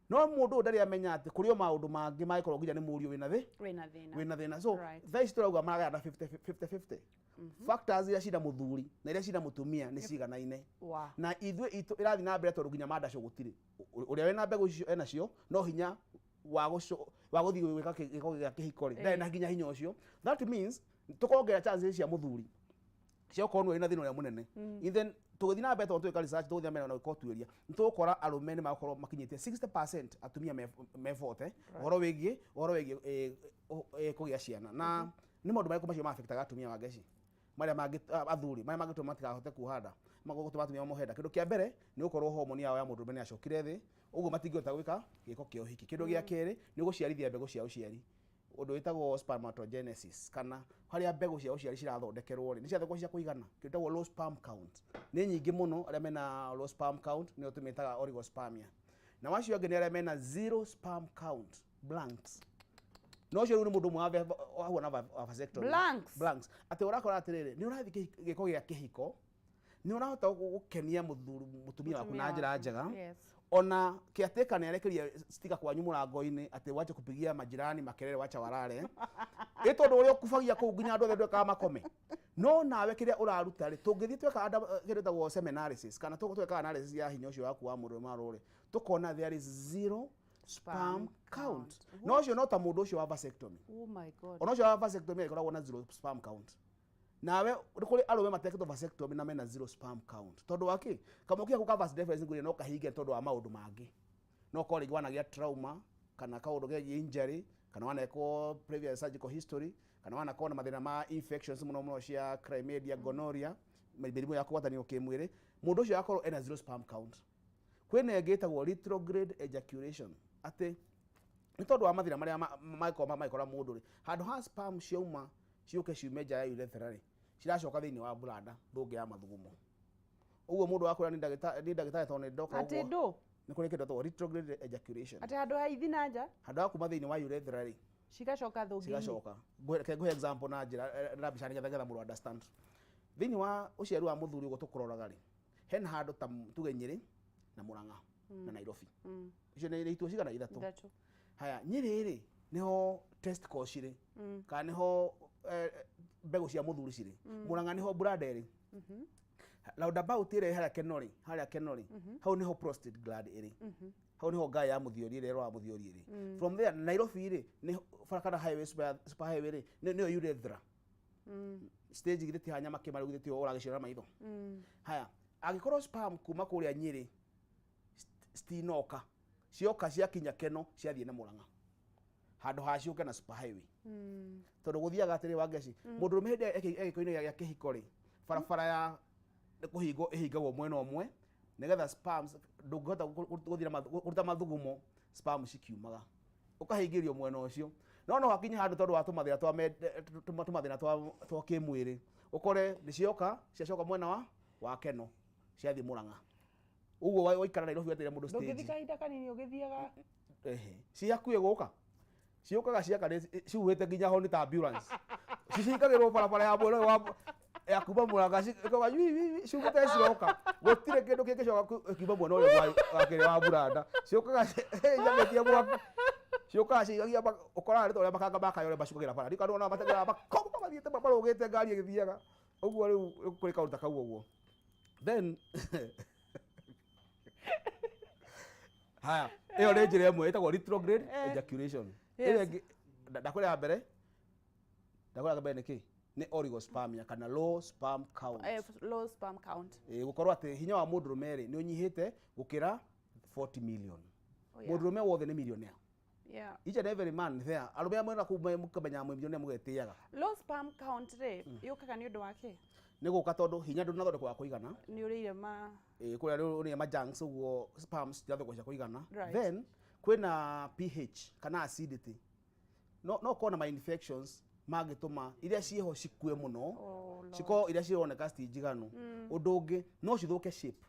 No mũndũ ũyũ ndarĩ amenya atĩ kũrĩ o maũndũ mangĩ mangĩkorwo nginya nĩ mũriũ wĩna thĩ Wĩna thĩna. wĩna thĩna. So Right. thaa ici tũrauga maragaya na 50-50. Factors iria cina mũthuri na iria cina mũtumia nĩ ciganaine. Wow. Na ithuĩ itũ ĩrathiĩ na mbere tondũ nginya mandacũ gũtirĩ. Ũrĩa wĩna mbegũ icio enacio no hinya wa gũthiĩ gwĩka gĩko gĩa kĩhiko rĩ, ndarĩ na nginya hinya ũcio. That means tũkongerera chances cia mũthuri cia gũkorwo nĩwe wĩna thĩna ũrĩa mũnene. And then tũgĩthiĩ na mbere tondũ tũgĩka research tũgũthiĩ na mbere na gwĩka ũtuĩria nĩ tũgũkora arũme nĩ magũkorwo makinyĩtie 60% atumia me 40 ũhoro wĩgiĩ kũgĩa ciana. Na nĩ maũndũ marĩkũ macio ma-affectaga atumia Wangeci? Marĩa mangĩ athuri marĩa mangĩtũma matikahote kuoha nda, magũtũma atumia mohe nda. Kĩndũ kĩa mbere nĩ gũkorwo homoni yao ya mũndũrũme nĩ yacokire thĩ, ũguo matingĩhota gwĩka gĩko kĩa ũhiki. Kĩndũ gĩa kerĩ nĩ gũciarithia mbegũ cia ũciari, ũndũ wĩtagwo spermatogenesis, kana harĩa mbegũ cia ũciari cirathondekerwo rĩ, nĩ ciathondekwo cia kũigana, kĩndũ gĩtagwo low sperm count. Nĩ nyingĩ mũno arĩa mena low sperm count nĩo tũmĩtaga oligospermia. Na wacio angĩ nĩ arĩa mena zero sperm count, blanks. No ũcio rĩu nĩ mũndũ ũmwe wahuana vasectomy. Blanks. Blanks. Atĩ ũrakora atĩrĩrĩ, nĩ ũrathiĩ gĩko gĩa kĩhiko, nĩ ũrahota gũkenia mũtumia waku na njĩra njega. Yes. Ona caretaker nĩ arekeria stika kwanyu mũrango-inĩ atĩ wache kupigia majirani makelele wacha warare. Ĩ tondũ ũrĩa ũkubagia kũu nginya andũ othe ndwekaga makome. No nawe kĩrĩa ũraruta rĩ, tũngĩthiĩ tweka kĩndũ gĩtagwo semen analysis kana tweka analysis ya hinya ũcio waku wa mũndũrũme wa rũrĩ, tũkona there is zero sperm count. No ũcio no ta mũndũ ũcio wa vasectomy. Oh my God. Ona ũcio wa vasectomy agĩkoragwo na zero sperm count. Nawe nĩ kũrĩ arũme matekĩtwo vasectomy na mena zero sperm count. Tondũ wa kĩ? Kamũkiha kau ka vas deferens ngwĩrire no kahinge tondũ wa maũndũ mangĩ. No ũkorwo rĩngĩ wanagĩa trauma kana kaũndũ kegiĩ injury kana wanekwo previous surgical history kana wanakorwo na mathĩna ma infections mũno mũno cia chlamydia, gonorrhea, mĩrimũ ya kũgwatanio kĩmwĩrĩ. Mũndũ ũcio akorwo ena zero sperm count. Kwĩna ĩngĩ ĩtagwo retrograde ejaculation, atĩ nĩ tondũ wa mathĩna marĩa mangĩkorwo magĩkora mũndũ rĩ, handũ ha sperm ciauma ciũke ciume nja ya urethra rĩ, ciracoka thĩinĩ wa bladder thũngĩ ya mathugumo. Ũguo mũndũ akwĩra nĩ ndagĩtarĩ tondũ nĩ ndoka Atĩ ũguo. ndũ? Nĩ kũrĩ kĩndũ gĩtagwo retrograde ejaculation. Atĩ handũ ha ithi na nja? Handũ ha kuma thĩinĩ wa urethra rĩ, Cigacoka thũngĩ-inĩ. Cigacoka. Reke ngũhe example na njĩra na mbica nĩgetha mũndũ understand. Thĩinĩ wa ũciari wa mũthuri ũguo tũkũroraga rĩ, hena handũ ta tuge Nyĩrĩ na Mũrang'a na Nairobi. Icio nĩ ituo cigana ithatũ. Ithatũ. Haya, Nyĩrĩ rĩ nĩho testicles cirĩ, kana nĩho mbegũ cia mũthuri cirĩ. Mũrang'a nĩho bladder ĩrĩ. Roundabout ĩrĩa ĩ harĩa Kenori, harĩa Kenori, hau nĩho prostate gland ĩrĩ. Hau nĩho ngaĩ ya mũthiori ĩrĩa ĩroraga mũthiori ĩrĩ. From there Nairobi rĩ, nĩ bara kana highway super highway rĩ, nĩyo urethra. Stage githĩ ti hanya makĩma rĩu githĩ tiho ũragĩciona maitho. Haya, angĩkorwo sperm kuma kũrĩa Nyĩrĩ citinoka, cioka ciakinya Keno ciathiĩ na Mũrang'a. Handũ ha ciũke na super highway. Tondũ gũthiaga atĩrĩ Wangeci, mũndũrũme hĩndĩ ĩrĩa gĩko-inĩ gĩa kĩhiko rĩ, barabara ya kũhingwo ĩhingagwo mwena ũmwe nĩgetha sperms ndũngĩhota gũthiĩ na kũruta mathugumo sperm cikiumaga, ũkahingĩrio mwena ũcio. No no hakinye handũ tondũ wa tũmathĩna twa tũmathĩna twa kĩmwĩrĩ, ũkore nĩ cioka ciacoka mwena wa Keno ciathiĩ Mũrang'a. Ũguo waikara Nairobi wetereire mũndũ Ndũngĩthiĩ stage. kahinda kanini ũgĩthiaga. Ehe. Cihakuhĩ gũka. Ciũkaga ciaka cihuhĩte nginya honi ta ambulance. Cicingagĩrwo barabara ya mwena ũyũ wa ya kuma Mũrang'a ikoga wi wi wi ciumĩte ciroka. Gũtirĩ kĩndũ kĩngĩcoka kiuma mwena ũrĩa wa kĩrĩa wa Buranda. Ciũkaga ciagetie mwaki. Ciũkaga cigagia ũkoraga nĩ ta ũrĩa makanga ma Kayole macukagĩra bara. Ndikana ona mateng'eraga makomoka mathiĩte marũgĩte ngari ĩgĩthiaga. Ũguo rĩu kũrĩ kaũndũ ta kau ũguo. Then Haya, ĩyo nĩ njĩra ĩmwe ĩtagwo retrograde ejaculation. Ĩrĩa ĩngĩ ndakwĩra ya mbere, ndakwĩra ya mbere nĩ kĩ? Nĩ oligospermia kana low sperm count. Low sperm count. Ĩ, gũkorwo atĩ hinya wa mũndũrũme rĩ nĩ ũnyihĩte gũkĩra 40 million. Oh, yeah. Mũndũrũme wothe nĩ millionaire. Yeah. Each and every man there, arũme amwe na kũu mũkamenya mwĩ millionaire mũgetĩaga. Low sperm count rĩ yũkaga nĩ ũndũ wa kĩ? Nĩ gũka tondũ hinya ndũnathondekwo wa kũigana. Nĩ ũrĩire ma Ĩ, kũrĩa rĩu ũrĩa ma junks ũguo sperms citirathondekwo cia kũigana. Right. Then kwĩna pH kana acidity. No ũkorwo na ma infections mangĩtũma iria ciĩho cikue mũno. Oh, Lord. Cikorwo iria cironeka ci njiganu. Ũndũ ũngĩ no cithũke shape.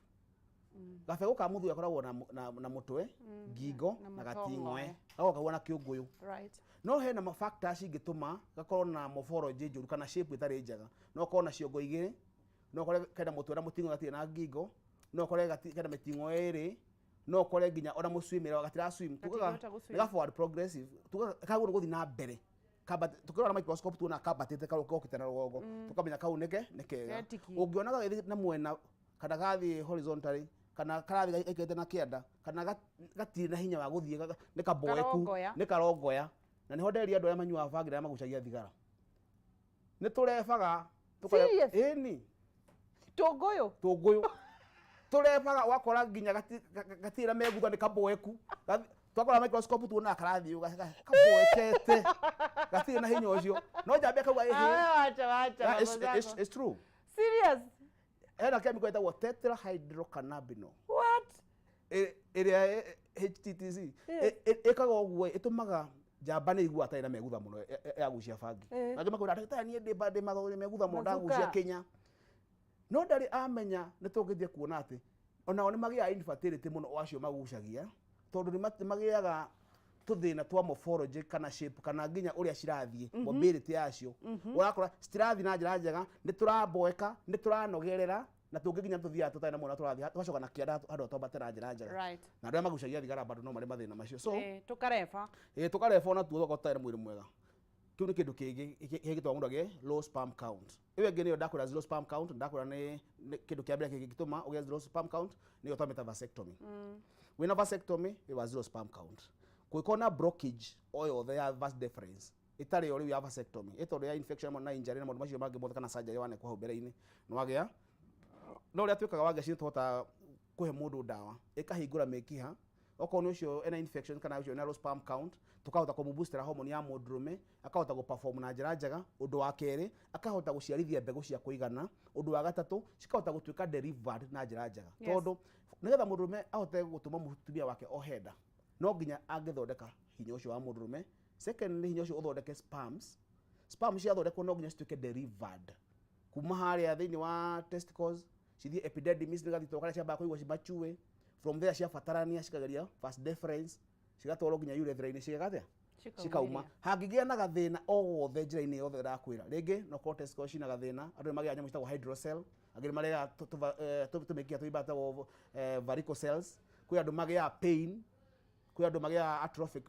Gabegũ ka mũthuri gakoragwo na mũtwe, ngingo na na mũtong'oe. gating'oe. Gakoragwo kahuana kĩũngũyũ. Right. No hena ma factors ingĩtũma gakorwo na morphology njũru kana shape ĩtarĩ njega. No ũkorwo na ciongo igĩrĩ, no ũkore kena mũtwe na mũting'oe gatirĩ na ngingo, no ũkore kena mĩting'oe ĩrĩ, no ũkore nginya ona mũswimĩre gatira swim. Tugaga Gatingĩhota gũ-swim. nĩ ga forward progressive, tugaga kagwo nĩ gũthiĩ na mbere. Tukĩrora na microscope tuona kambatĩte karũkokĩte na rũgongo, tukamenya kau nĩke nĩ kega. Getiki. Ũngĩona gagĩthiĩ na mwena kana gathiĩ horizontally kana karathiĩ gaikarĩte na kĩanda kana gatirĩ na hinya wa gũthiĩ, nĩ kaboeku, Karongoya. nĩ karongoya. Na nĩho nderia andũ arĩa manyuaga bangi na arĩa magucagia thigara, nĩ tũrebaga. Serious? Ĩni. Tũngũyũ. Tũngũyũ tũrebaga ũgakora nginya gatirĩ na megutha, nĩ kaboeku. Twakora microscope tuonaga karathiĩ kaboekete, gatirĩ na hinya ũcio, no njambia kauga ĩhĩ. Ah, wacha wacha. Yeah, Mambo zako. it's true. Serious? Hena chemical ĩtagwo tetrahydrocannabinol. What? Ĩrĩa HTTC ĩkaga ũguo, ĩtũmaga njamba nĩ iguaga atarĩ na megutha mũno yagucia bangi. Na angĩ makwĩra ndagĩtarĩ niĩ ndĩ magũrũ megutha mũno ndagucia Mazuka. Kenya, no ndarĩ amenya nĩ tũngĩthiĩ kuona atĩ onao nĩ magĩaga infertility mũno o acio magucagia, tondũ nĩ magĩaga tũthĩna twa morphology kana shape kana nginya ũrĩa cirathiĩ mobility yacio, ũrakora citirathiĩ na njĩra njega, nĩ tũraboeka, nĩ tũranogerera, na tũngĩ nginya tũthiaga tũtarĩ na mwena tũrathiĩ tũgacoka na kĩanda handũ twambate na njĩra njega. Right. Na andũ arĩa magucagia thigara bado no marĩ mathĩna macio, so Tũkareba. Ĩ, tũkareba ona tuo tũgakorwo tũtarĩ na mwĩrĩ mwega. Kĩu nĩ kĩndũ kĩngĩ kĩngĩtũma mũndũ agĩe low sperm count. Ĩyo ĩngĩ nĩyo ndakwĩra zero sperm count, ndakwĩra nĩ kĩndũ kĩa mbere kĩngĩtũma ũgĩe zero sperm count nĩyo twamĩta vasectomy. Wĩna vasectomy wĩ wa zero sperm count. Kũngĩkorwo na blockage o yothe ya vas deferens ĩtarĩ yo rĩu ya vasectomy, ĩ tondũ ya infection hamwe na injury na maũndũ macio mangĩ mothe kana surgery wanekwo hau mbere-inĩ nĩ wagĩa. No ũrĩa twĩkaga wangeci nĩ tũhotaga kũhe mũndũ ndawa ĩkahingũra mĩkiha, okorwo nĩ ũcio ena infection kana ũcio ena low sperm count, tũkahota kũmũboostera hormone ya mũndũrũme akahota gũperform na njĩra njega. Ũndũ wa kerĩ, akahota gũciarithia mbegũ cia kũigana. Ũndũ wa gatatũ, cikahota gũtuĩka delivered na njĩra njega. Tondũ nĩgetha mũndũrũme ahote gũtũma mũtumia wake ohe nda, no nginya angĩthondeka hinya ũcio wa mũndũrũme. Secondly, hinya ũcio ũthondeke sperms. Sperms ciathondekwo no nginya cituĩke delivered kuma harĩa thĩinĩ wa testicles cithiĩ epididymis nĩgathitwo karĩa ciambaga kũigwo cimachue. From there ciabatarania cikageria vas deferens cigatwarwo nginya urethra-inĩ cigeka atĩa, cikauma. Hangĩgĩa na gathĩna o wothe njĩra-inĩ yothe ndakwĩra rĩngĩ, no korwo testicles cina gathĩna, andũ nĩ magĩaga nyamũ ciĩtagwo hydrocele, angĩ nĩ marĩaga tũmĩkiha tũimba twĩtagwo varicocele. Kwĩ andũ magĩaga pain, kwĩ andũ magĩaga atrophic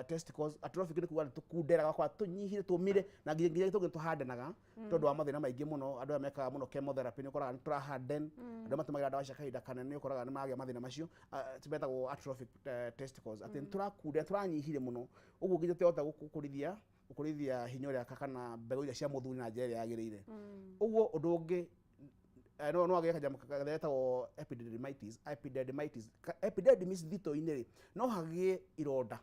testicles. Atrophic nĩ kuga nĩ tũkunderaga, gakora tũnyihire, tũmire, na nginya tũngĩ tũhandanaga tondũ wa mathĩna maingĩ mũno. Andũ aya mekaga mũno chemotherapy nĩ ũkoraga nĩ tũraharden. Andũ arĩa matũmagĩra ndawa cia kahinda kanene nĩ ũkoraga nĩ magĩa mathĩna macio metagwo atrophic testicles, atĩ nĩ tũrakundera, tũranyihire mũno ũguo nginya tũrahota gũkũrithia hinya ũrĩa kana mbegũ iria cia mũthuri na njĩra ĩrĩa yagĩrĩire. Ũguo ũndũ ũngĩ no agĩe kanyamũ getagwo epididymitis. Epididymitis, epididymis thito-inĩ rĩ, no hagĩe ironda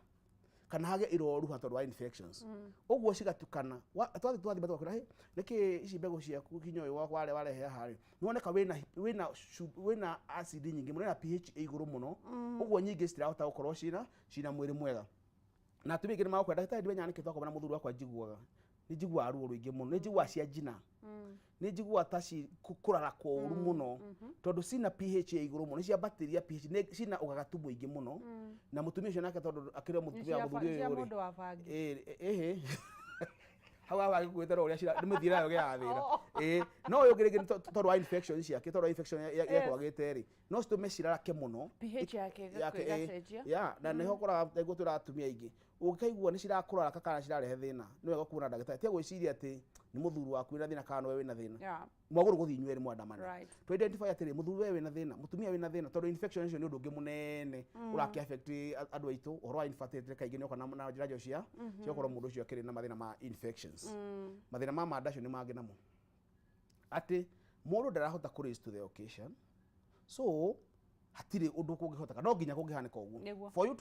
kana hagĩe iroruha tondũ wa infections, ũguo cigatukana. Twathiĩ tũgakwĩra, "Hey, nĩkĩ ici mbegũ ciaku hinya ũyũ warehe haha rĩ nĩwoneka wĩna acid nyingĩ mũno, wĩna pH ĩ igũrũ mũno, ũguo nyingĩ citirahota gũkorwo cina mwĩrĩ mwega." Na atumia aingĩ nĩmagũkwĩra, "Ndagĩtarĩ, ndimenyaga nĩkĩ twakoma na mũthuri wakwa njiguaga nĩ njiguaga ruo rũingĩ mũno, nĩ njiguaga cia njina, nĩ njiguaga ta kũrarakwo ũru mũno," tondũ cina pH ya igũrũ mũno, nĩ ciambatĩria pH, cina ũgagatu mũingĩ mũno. Na mũtumia ũcio nake tondũ akĩrĩ mũtumia wa mũthuri Cia ũyũ rĩ mũndũ wa bangi. Ĩhĩ, hau haha gĩkuĩte no ũrĩa nĩ mĩthiĩre yayo gĩaga thĩna. Ĩĩ, no ũyũ ũngĩ rĩngĩ nĩ tondũ wa infection ciake, tondũ wa infection yekwagĩte rĩ, no citũme cirarake mũno. pH yake Yake, ĩgacenjia. Ya, na nĩho ũkoraga nĩguo twĩraga atumia aingĩ, ũngĩkaigua nĩ cirakũraraka kana cirarehe thĩna, nĩ wega kuona ndagĩtarĩ, tiga gwĩciria atĩ Nĩ mũthuri waku wĩna thĩna kana nĩwe wĩna thĩna? Mwagũrũ gũthiĩ inyuĩ erĩ mwandamane. To identify atĩrĩ, mũthuri we wĩna thĩna, mũtumia wĩna thĩna, tondũ infection icio nĩ ũndũ ũngĩ mũnene ũrakĩ affect andũ aitũ. Ũhoro wa infertility kaingĩ nĩ oka na njĩra njo cia gũkorwo mũndũ ũcio akĩrĩ na mathĩna ma infections. Mathĩna ma manda acio nĩ mangĩ namo, atĩ mũndũ ndarahota kũ raise to the occasion, so hatirĩ ũndũ kũngĩhoteka, no nginya kũngĩhanĩka ũguo. For you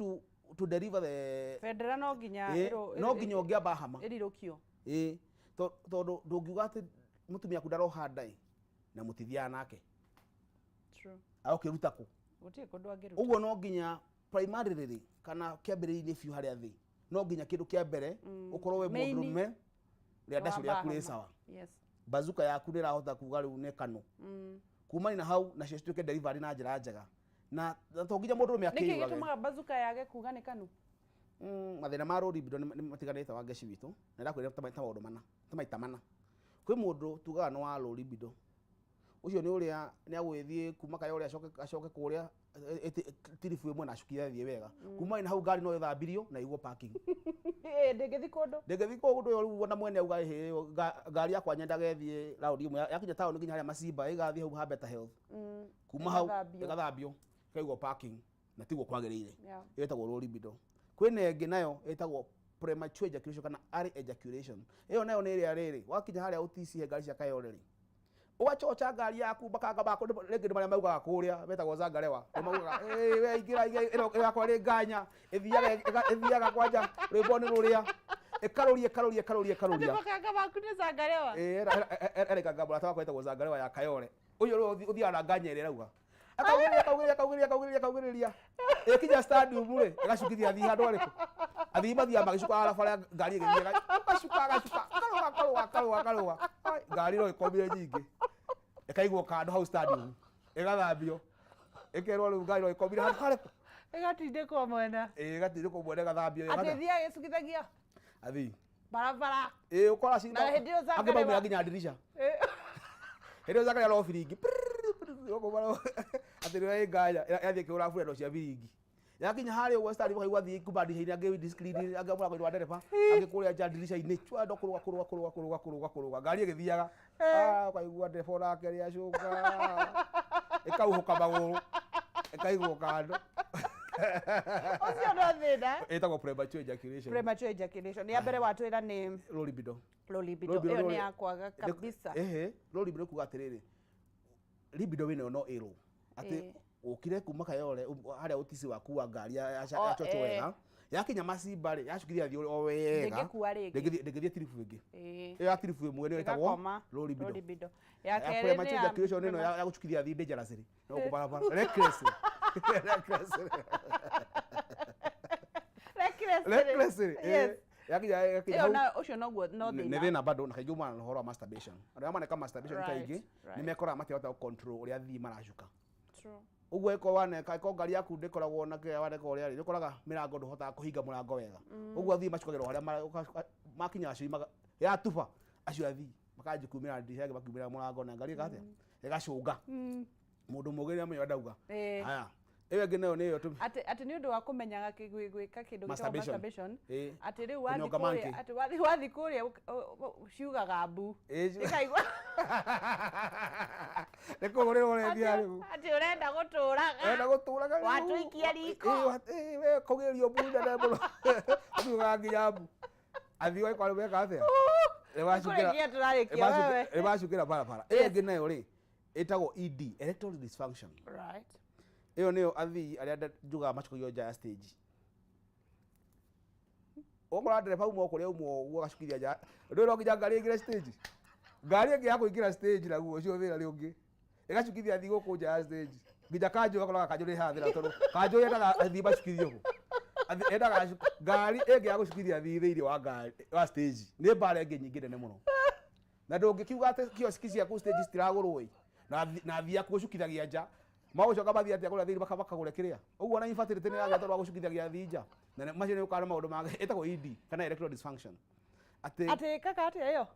to deliver the Bendera no nginya no nginya ũngĩamba hama ĩrirũkio. Ĩĩ, tondũ ndũngiuga atĩ mũtumia aku ndaroha nda ĩ, na mũtithiaga nake. True. Agũkĩruta kũ? Gũtirĩ kũndũ angĩruta. Ũguo no nginya primarily kana kĩambĩrĩria-inĩ biũ harĩa thĩ, no nginya kĩndũ kĩa mbere ũkorwo we Main. mũndũrũme rĩa ndacũ rĩaku rĩ Wamba sawa. Bazuka yaku nĩ ĩrahota kuga rĩu nĩ kanũ kumani na hau nacio cituĩke delivery na njĩra njega, na to nginya mũndũrũme Nĩkĩ akĩyũrage. gĩtũmaga bazuka yage kuga nĩ kanu? Mathĩna ma rũri bindo nĩ matiganĩte wa ngeci witũ, na ndakwĩra ta maũndũ mana, ta maita mana. Kwĩ mũndũ tugaga nĩ wa rũri bindo, ũcio nĩ ũrĩa nĩ agũgĩthiĩ kuma kaya ũrĩa acoke kũrĩa tiribu ĩmwe na acukire athiĩ wega. Kuma na hau ngari no ĩthambirio na ĩigwo parking. Ndĩngĩthiĩ kũndũ. Ndĩngĩthiĩ kũndũ ĩyo. Rĩu ona mwene auga, "Ĩhĩ, ngari yakwa nyendaga ĩthiĩ raundi ĩmwe, yakinya taũni nginya harĩa Macimba, ĩgathiĩ hau ha Better Health, kuma hau Ĩgathambio. Ĩgathambio, ĩkaigwo parking," na tiguo kwagĩrĩire. Ĩyo ĩtagwo low libido. Kwĩna ĩngĩ nayo ĩtagwo premature ejaculation kana early ejaculation. Ĩyo nayo nĩ ĩrĩa rĩrĩ wakinya harĩa ũticie ngari cia Kayole rĩ, ũgacoca ngari yaku, makanga maku rĩngĩ nĩ marĩa maugaga kũrĩa metagwo zangarewa, nĩ maugaga, "Ĩ, we ingĩra ingĩra, ĩno yakwa nĩ nganya ĩthiaga kwanja rwĩmbo nĩ rũrĩa ĩkarũria ĩkarũria ĩkarũria Atĩ ĩkarũria." makanga maku nĩ zangarewa? Ĩ, ereka mũrata wakwa etagwo zangarewa ya Kayole. Ũyũ rĩu ũthiaga na nganya ĩrĩa ĩrauga, akaugĩrĩria, akaugĩrĩria, akaugĩrĩria, akaugĩrĩria, akaugĩrĩria, ĩkinya stadium rĩ, ĩgacukithia athii handũ arĩkũ. Athii mathiaga magĩcukaga barabara, ngari ĩgĩthiĩ agacuka, agacuka, akarũga, akarũga, akarũga, akarũga. Ai, ngari no ĩkomire nyingĩ, ĩkaigwo kando hau stadium, ĩgathambio, ĩkerwo rĩu ngari no ĩkomire handũ harĩkũ. Ĩgatindĩkwo mwena. Ĩ, ĩgatindĩkwo mwena, ĩgathambio. Atĩ ĩgatha- ĩthiaga ĩcukithagia athii barabara. Ĩ, ũkora Na hĩndĩ ĩyo angĩ zangarewa- maumĩra nginya ndirica. Hĩndĩ ĩyo zangarewa no biringi atĩ nĩyo ĩ nganya yathiĩ ĩkĩgũra burendo cia biringi, yakinya harĩa ũguo stadi, ũkaigua athiĩ kuma ndirica-inĩ, angĩ windscreen, angĩ mũrango-inĩ wa ndereba, angĩ kũrĩa nja ndirica-inĩ, chwando kũrũga, kũrũga, kũrũga, kũrũga, kũrũga, kũrũga, ngari ĩgĩthiaga. Ah, ũkaigua ndereba onake nĩ acũka, ĩkauhũka magũrũ, ĩkaigwo kando. Ũcio no thĩna. Ĩtagwo premature ejaculation. Premature ejaculation ya mbere watwĩra nĩ Low libido. Low libido. Low libido Ĩyo nĩ nĩ ya kwaga kabisa. Ehe, low libido kuga atĩrĩrĩ, libido wĩnayo no ĩrũ atĩ ũkire kuma Kayole harĩa ũtici waku wa ngari O, yacoco wega, yakinya Macimba rĩ, yacukithia thiĩ o wega. Ndĩngĩkua rĩngĩ. Ndĩngĩthiĩ tiribu ĩngĩ. Ĩyo ya tiribu ĩmwe nĩyo ĩtagwo Ĩgakoma. low libido. Low libido. Ya Ya kerĩ nĩ premature ya ejaculation ĩno ya gũcukithia thiĩ dangerously no gũkũ barabara, recklessly, recklessly. Recklessly. Recklessly. Yes. Yakinya Ĩyo hau na ũcio noguo no nĩ thĩna. thĩna bado, na kaingĩ umana na ũhoro wa masturbation. Andũ arĩa maneka masturbation kaingĩ nĩ mekoraga matirahota gũ-control ũrĩa athii maracuka. True. Ũguo ĩko waneka ĩko ngari yaku ndĩkoragwo na kĩrĩa waneka ũrĩa rĩ, ũkoraga mĩrango ndũhotaga kũhinga mũrango wega. Ũguo athii macukagĩrwo harĩa makinya acio yatuba, acio athii makanjia kumĩra ndirica, angĩ makiumĩra mũrango, na ngari ĩka atĩa? Ĩgacũnga. Mũndũ mũgĩ nĩamenya ndauga. Haya, ĩyo ĩngĩ nayo nĩyo Atĩ nĩ ũndũ wa kũmenyaga gwĩka kĩndũ gĩtagwo Masturbation. masturbation. Atĩ rĩu wathiĩ Kũnyonga kũrĩa monkey. atĩ wathiĩ kũrĩa ciugaga mbu. Ĩkaigua Nĩ kũgũrĩrwo ũrendia rĩu. Atĩ ũrenda gũtũraga. Enda gũtũraga rĩu. Watũikia riko. Ĩ, we kaugĩrĩrio mbu nene mũno, ũkiugaga nginya mbu. Athii waikwa rĩu meka atĩa? Nĩkũrĩkia tũrarĩkia wewe. Nĩmacukĩra barabara. Ĩyo ĩngĩ nayo rĩ, ĩtagwo ED, erectile dysfunction. Ĩyo nĩyo athii arĩa njugaga macukagio nja ya stage. Ũgakora ndereba auma o kũrĩa auma ũguo, agacukithia nja. Ndũĩ no nginya ngari ĩingĩre stage, ngari ĩngĩ ya kũingĩra stage, naguo ũcio thĩna nĩ ũngĩ, ĩgacukithia athii gũkũ nja ya stage, nginya kanjũ. Ũgakoraga kanjũ nĩ hathĩra, tondũ kanjũ yendaga athii macukithio kũ. Yendaga ngari ĩngĩ ya gũcukithia athii thĩinĩ wa ngari wa stage. Nĩ mbara ĩngĩ nyingĩ nene mũno, na ndũngĩkiuga atĩ kioski ciaku stage citiragũrwo ĩ, na athii aku ũcukithagia nja, magũcoka mathiĩ atĩa kũrĩa thĩinĩ makagũre kĩrĩa? Ũguo ona infertility nĩ yagĩa tondũ wa gũcukithagia athii nja. Na macio nĩ ũkaga nĩ maũndũ mangĩ ĩtagwo ED kana erectile dysfunction, atĩ Atĩ ĩkaga atĩa ĩyo?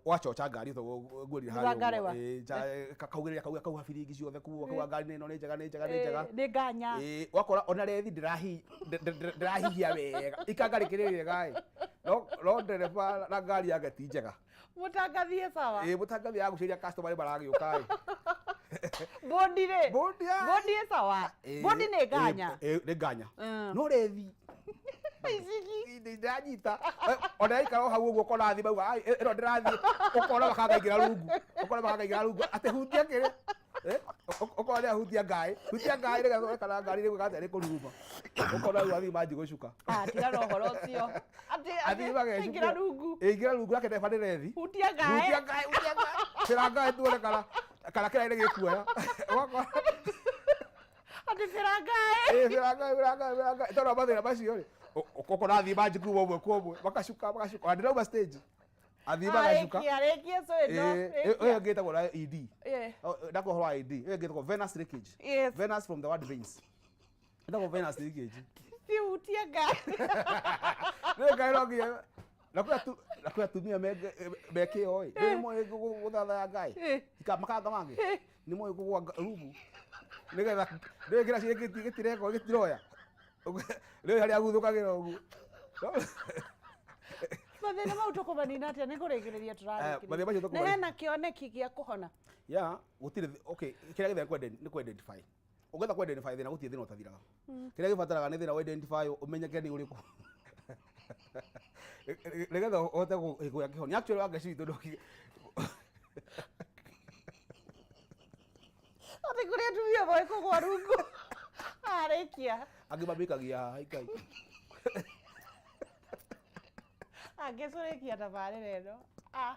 Wacoca ngari ngwĩrire harĩa Zangarewa. ũguo. Ĩ, kaugĩrĩria, kauga, kauha biringi ciothe kuo, kauga ngari ĩno nĩ njega, nĩ njega, nĩ njega. Nĩ nganya. Ĩ, wakora ona rethi ndĩrahihia wega, ikanga rĩkĩrĩ rĩega ĩ. No ndereba na ngari yake ti njega. Mũtangathie sawa. Ĩ, mũtangathi agucĩrĩria customer maragĩũka ĩ. Bondi rĩ. Bondi, ah. Bondi ĩ sawa. Bondi nĩ nganya. Ĩ, nĩ nganya. No rethi Icigi. Ndĩranyita ona yaikara o hau ũguo ũkona athiĩ mauga, "Ai, ĩno ndĩrathiĩ," ũkona makangaingĩra rungu, ũkona makangaingĩra rungu atĩ hutia kĩrĩ. Eh, ũkona nĩ ahutia ngaĩ, hutia ngaĩ nĩgetha wone kana ngari nĩ atĩa nĩ kũruruma, ũkona rĩu athiĩ manji gũcuka. Ah, tiga na ũhoro ũcio. Atĩ Athiĩ atĩ magecukĩra. ingĩra rungu. Ĩ, ingĩra rungu nake ndereba nĩ rethi. Hutia ngaĩ. Hutia ngaĩ, hutia ngaĩ, cĩra ngaĩ tuone kana kĩraĩ nĩ gĩkuoya. Ũgakora Atĩ cĩra ngaĩ. Ĩ, cĩra ngaĩ, cĩra ngaĩ, cĩra ngaĩ, tondũ wa mathĩna macio rĩ, ũkona athiĩ manji kuma ũmwe kwa ũmwe, magacuka magacuka, ona ndĩrauma stage athiĩ magacuka. Arĩkia, rĩkia cũ ĩno. Ĩ, ĩyo ĩngĩ ĩtagwo na ED. Yeah. Oh, ndakwa ũhoro wa ED. Ĩyo ĩngĩ ĩtagwo venous leakage. Yes. Venous from the word veins. Ĩtagwo venous leakage. Ti hutia ngaĩ. Rĩu ngai no nginya na kwĩ atumia me kĩo ĩ, nĩ moĩ gũthathaya ngai. Eh. Makanga mangĩ. Nĩ moĩ kũgũa rungu. Nĩgetha nĩũĩ kĩraci gĩkĩ gĩtireko gĩtiroya. Rĩu harĩa aguthũkagĩra ũguo. Mathĩna mau tũkũmanina atĩa? Nĩ kũrĩkĩrĩria tũrarĩkĩrĩria. Mathĩna macio Nĩ tũkũmanina. hena kĩoneki gĩa kũhona. Ya, gũtirĩ okay, kĩrĩa gĩthĩra nĩ kũ identify. Ũngĩenda kũ identify thĩna, gũtirĩ thĩna ũtathiraga. Kĩrĩa gĩbataraga nĩ thĩna wa identify, ũmenyeke nĩ ũrĩkũ. Nĩgetha ũhote kũgĩa kĩhonia. Actually Wangeci witũ ndũki Atĩ kũrĩ atumia moĩ kũgũa rungu. Arĩkia. Angĩ mambĩkagia haha ikai. Angĩcũrĩkia tabarĩra ĩno. Ah.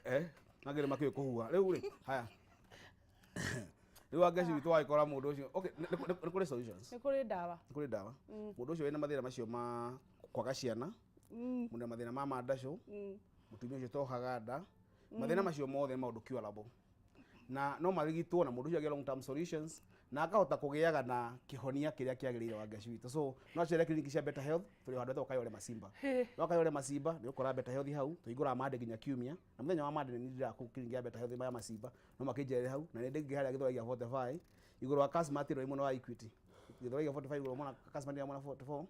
Eh, angĩ nĩ makĩũĩ kũhuha. Rĩu rĩ, haya. Rĩu Wangeci witũ wagĩkora mũndũ ũcio. Okay, nĩ kũrĩ solutions. Nĩ kũrĩ ndawa. Nĩ kũrĩ ndawa. Mũndũ ũcio wĩna mathĩna macio ma kwaga ciana, mũndũ na mathĩna ma mandacũ, mũtumia ũcio tohaga nda, mathĩna macio mothe nĩ maũndũ curable. Na no marigitwo na mũndũ ũcio agĩe long term solutions na akahota kũgĩaga na kĩhonia kĩrĩa kĩagĩrĩire, Wangeci witũ. So no acere clinic cia Better Health, tũrĩ handũ hetagwo Kayole Masimba. No Kayole Masimba nĩ ũkora Better Health hau, tũhingũraga Monday nginya Kiumia, na mũthenya wa Monday nĩ ndĩraga kũu clinic ya Better Health ya Masimba, no makĩnjerere hau. Na nĩ ndĩngĩ harĩa Gĩthũrai gĩa 45 igũrũ wa Kasmart ĩno ĩ mwena wa Equity. Gĩthũrai gĩa 45 igũrũ mwena Kasmart ya mwena 44,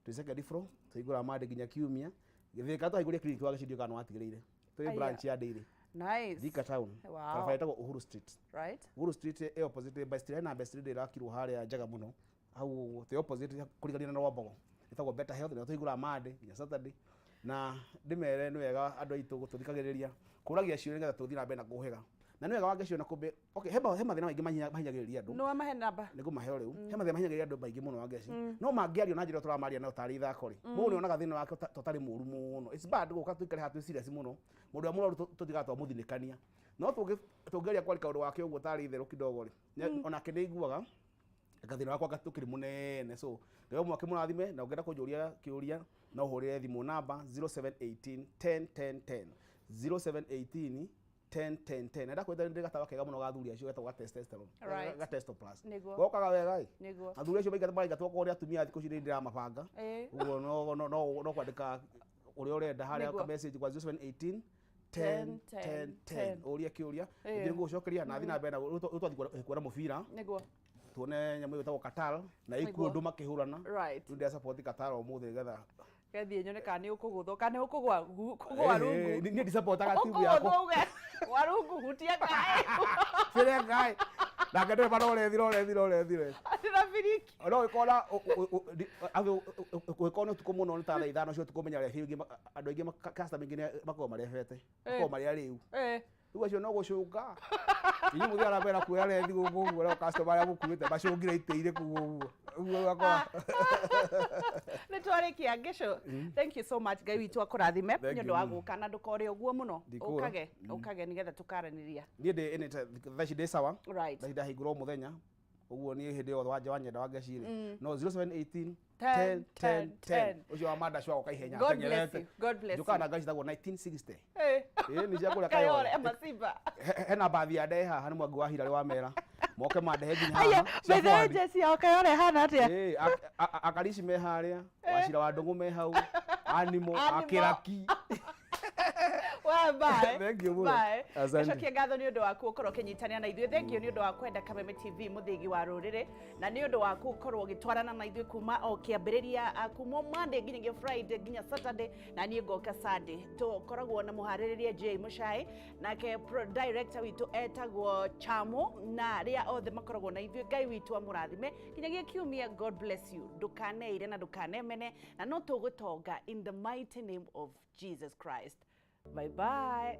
twĩ second floor, tũhingũraga Monday nginya Kiumia. Gĩthĩka twahingũria clinic wa gĩcindio kana watigĩrĩire twĩ Aya. branch ya Dairy. Nice. Thika town. Wow. Barabara ĩtagwo Uhuru Street. Right. Uhuru Street ĩ opposite by street, hena Best Street ĩrakirwo harĩa njega mũno hau ũguo, twĩ opposite kũrigania na Rwambogo, ĩtagwo Better Health, na tũhingũraga Monday nginya Saturday. Na ndĩmere nĩ wega andũ aitũ gũtũthikagĩrĩria, kũragia ciũria nĩgetha tũthiĩ na mbere na kũhĩga, na nĩ wega Wangeci ona kũmbe. Okay, he mathĩna maingĩ mahinyagĩrĩria andũ. Nĩ wamahe namba. Nĩ ngũmahe rĩu. He mathĩna mahinyagĩrĩria andũ maingĩ mũno, Wangeci, no mangĩario na njĩra ĩrĩa tũramaria nayo tarĩ ithako rĩ, mũndũ nĩonaga thĩna wake ta ũtarĩ mũru mũno. It's bad gũka tũikare haha twĩ serious mũno. Mũndũ ũrĩa mũrwaru tũtigaga twamũthinĩkania, no tũngĩaria kwarĩ kaũndũ wake ũguo tarĩ itherũ kidogo rĩ, onake nĩ aiguaga gathĩna gakwa gatũkĩrĩ mũnene. So Ngai mwake mũrathime, na ũngĩenda kũnjũria kĩũria no ũhũrĩre thimũ namba 0718 10 10 10, 0718 10 10 10. Na ndakwĩra ndĩ gatawa kega mũno ga athuri acio getagwo ga testosterone. Right. Ga testo plus. Nĩguo. Gokaga wega ĩ. Nĩguo. Athuri acio maingatwo maraingatwo korwo nĩ atumia thikũ ici nĩ ndĩramabanga. Ĩ. Ũguo no kwandĩka ũrĩa ũrenda harĩa Nĩguo. ka message kwa 0718 10 10 10, ũrie kĩũria, Ĩ. nĩ ngũgũcokeria na thiĩ na mbere na rĩu twathiĩ kuona mũbira, Nĩguo. tuone nyamũ ĩyo ĩtagwo Qatar na Nĩguo. ikuũ andũ makĩhũrana. Right. Rĩu ndĩra support Qatar ũmũthĩ nĩgetha Gethiĩ nyone kana nĩ ũkũgũthwo kana nĩ ũkũgwa kũgwa rungu. Niĩ ndisupportaga timu yakwa. Ũkũgũthwo uge gwa rungu, hutia ngaĩ. Cĩre ngai nake ndereba no rethi no rethi no rethi rethi. Atĩ na biriki. No ũgĩkora ũgĩkorwo nĩ ũtukũ mũno, nĩ ta thaa 5 cia ũtukũ, menya rebi aingĩ andũ aingĩ customer aingĩ makoragwo marebete, makoragwo marĩ arĩu. Rĩu acio no gũcũnga inyuĩ mũthiaga na mbere na kuoya rethi gũkũ ũguo, no customer arĩa mũkuĩte macũngire itĩ-inĩ kũu ũguo ũguo ũgakora. Nĩ twarĩkia ngĩcũ. Thank you so much, Ngai witũ akũrathime Thank nĩ ũndũ you. wa gũka na ndũkore ũguo mũno. Ndikũra. Ũkage ũkage nĩgetha tũkaranĩria. Niĩ ndĩ ĩnĩ thaa ici ndĩ sawa. Right. Thaa ici ndahingũra o mũthenya ũguo, niĩ hĩndĩ yothe wanja wanyenda Wangeci rĩ, no 0718 10 10 10 10. 10, ũcio wa mandacu agoka ihenya God bless ateng'erete. you. God bless Njũkaga you. na ngari citagwo 1960. Eh. Ĩ, nĩ cia kũrĩa Kayole Kayole. Masimba. Hena bathi ya ndehe haha, nĩ mwangi wa Hirarĩ wa mera moke mandehe nginya Aya, haha cia by the way, forward. jeci yao Kayole hana atĩa? Ĩ, akarici me harĩa, wacira wa ndũng'ũ me hau, animo Animo. akĩraki. Wa bye. Thank you mũno. Bye. Asante. Ngacokia ngatho nĩ ũndũ waku ũkorwo ũkĩnyitanĩra na ithuĩ. Thank you nĩ ũndũ wa kwenda Kameme TV, mũthĩgi wa rũrĩrĩ, na nĩ ũndũ waku ũkorwo ũgĩtwarana na ithuĩ kuma o kĩambĩrĩria, kuma Monday nginyagia Friday nginya Saturday, na niĩ ngoka Sunday. Tũkoragwo na mũharĩrĩria J Mũcai, nake director witũ etagwo Chamo, na arĩa othe makoragwo na ithuĩ, Ngai witũ amũrathime nginyagia kiumia. God bless you. Ndũkaneire na ndũkanemene, na no tũgũtonga in the mighty name of Jesus Christ. Bye bye.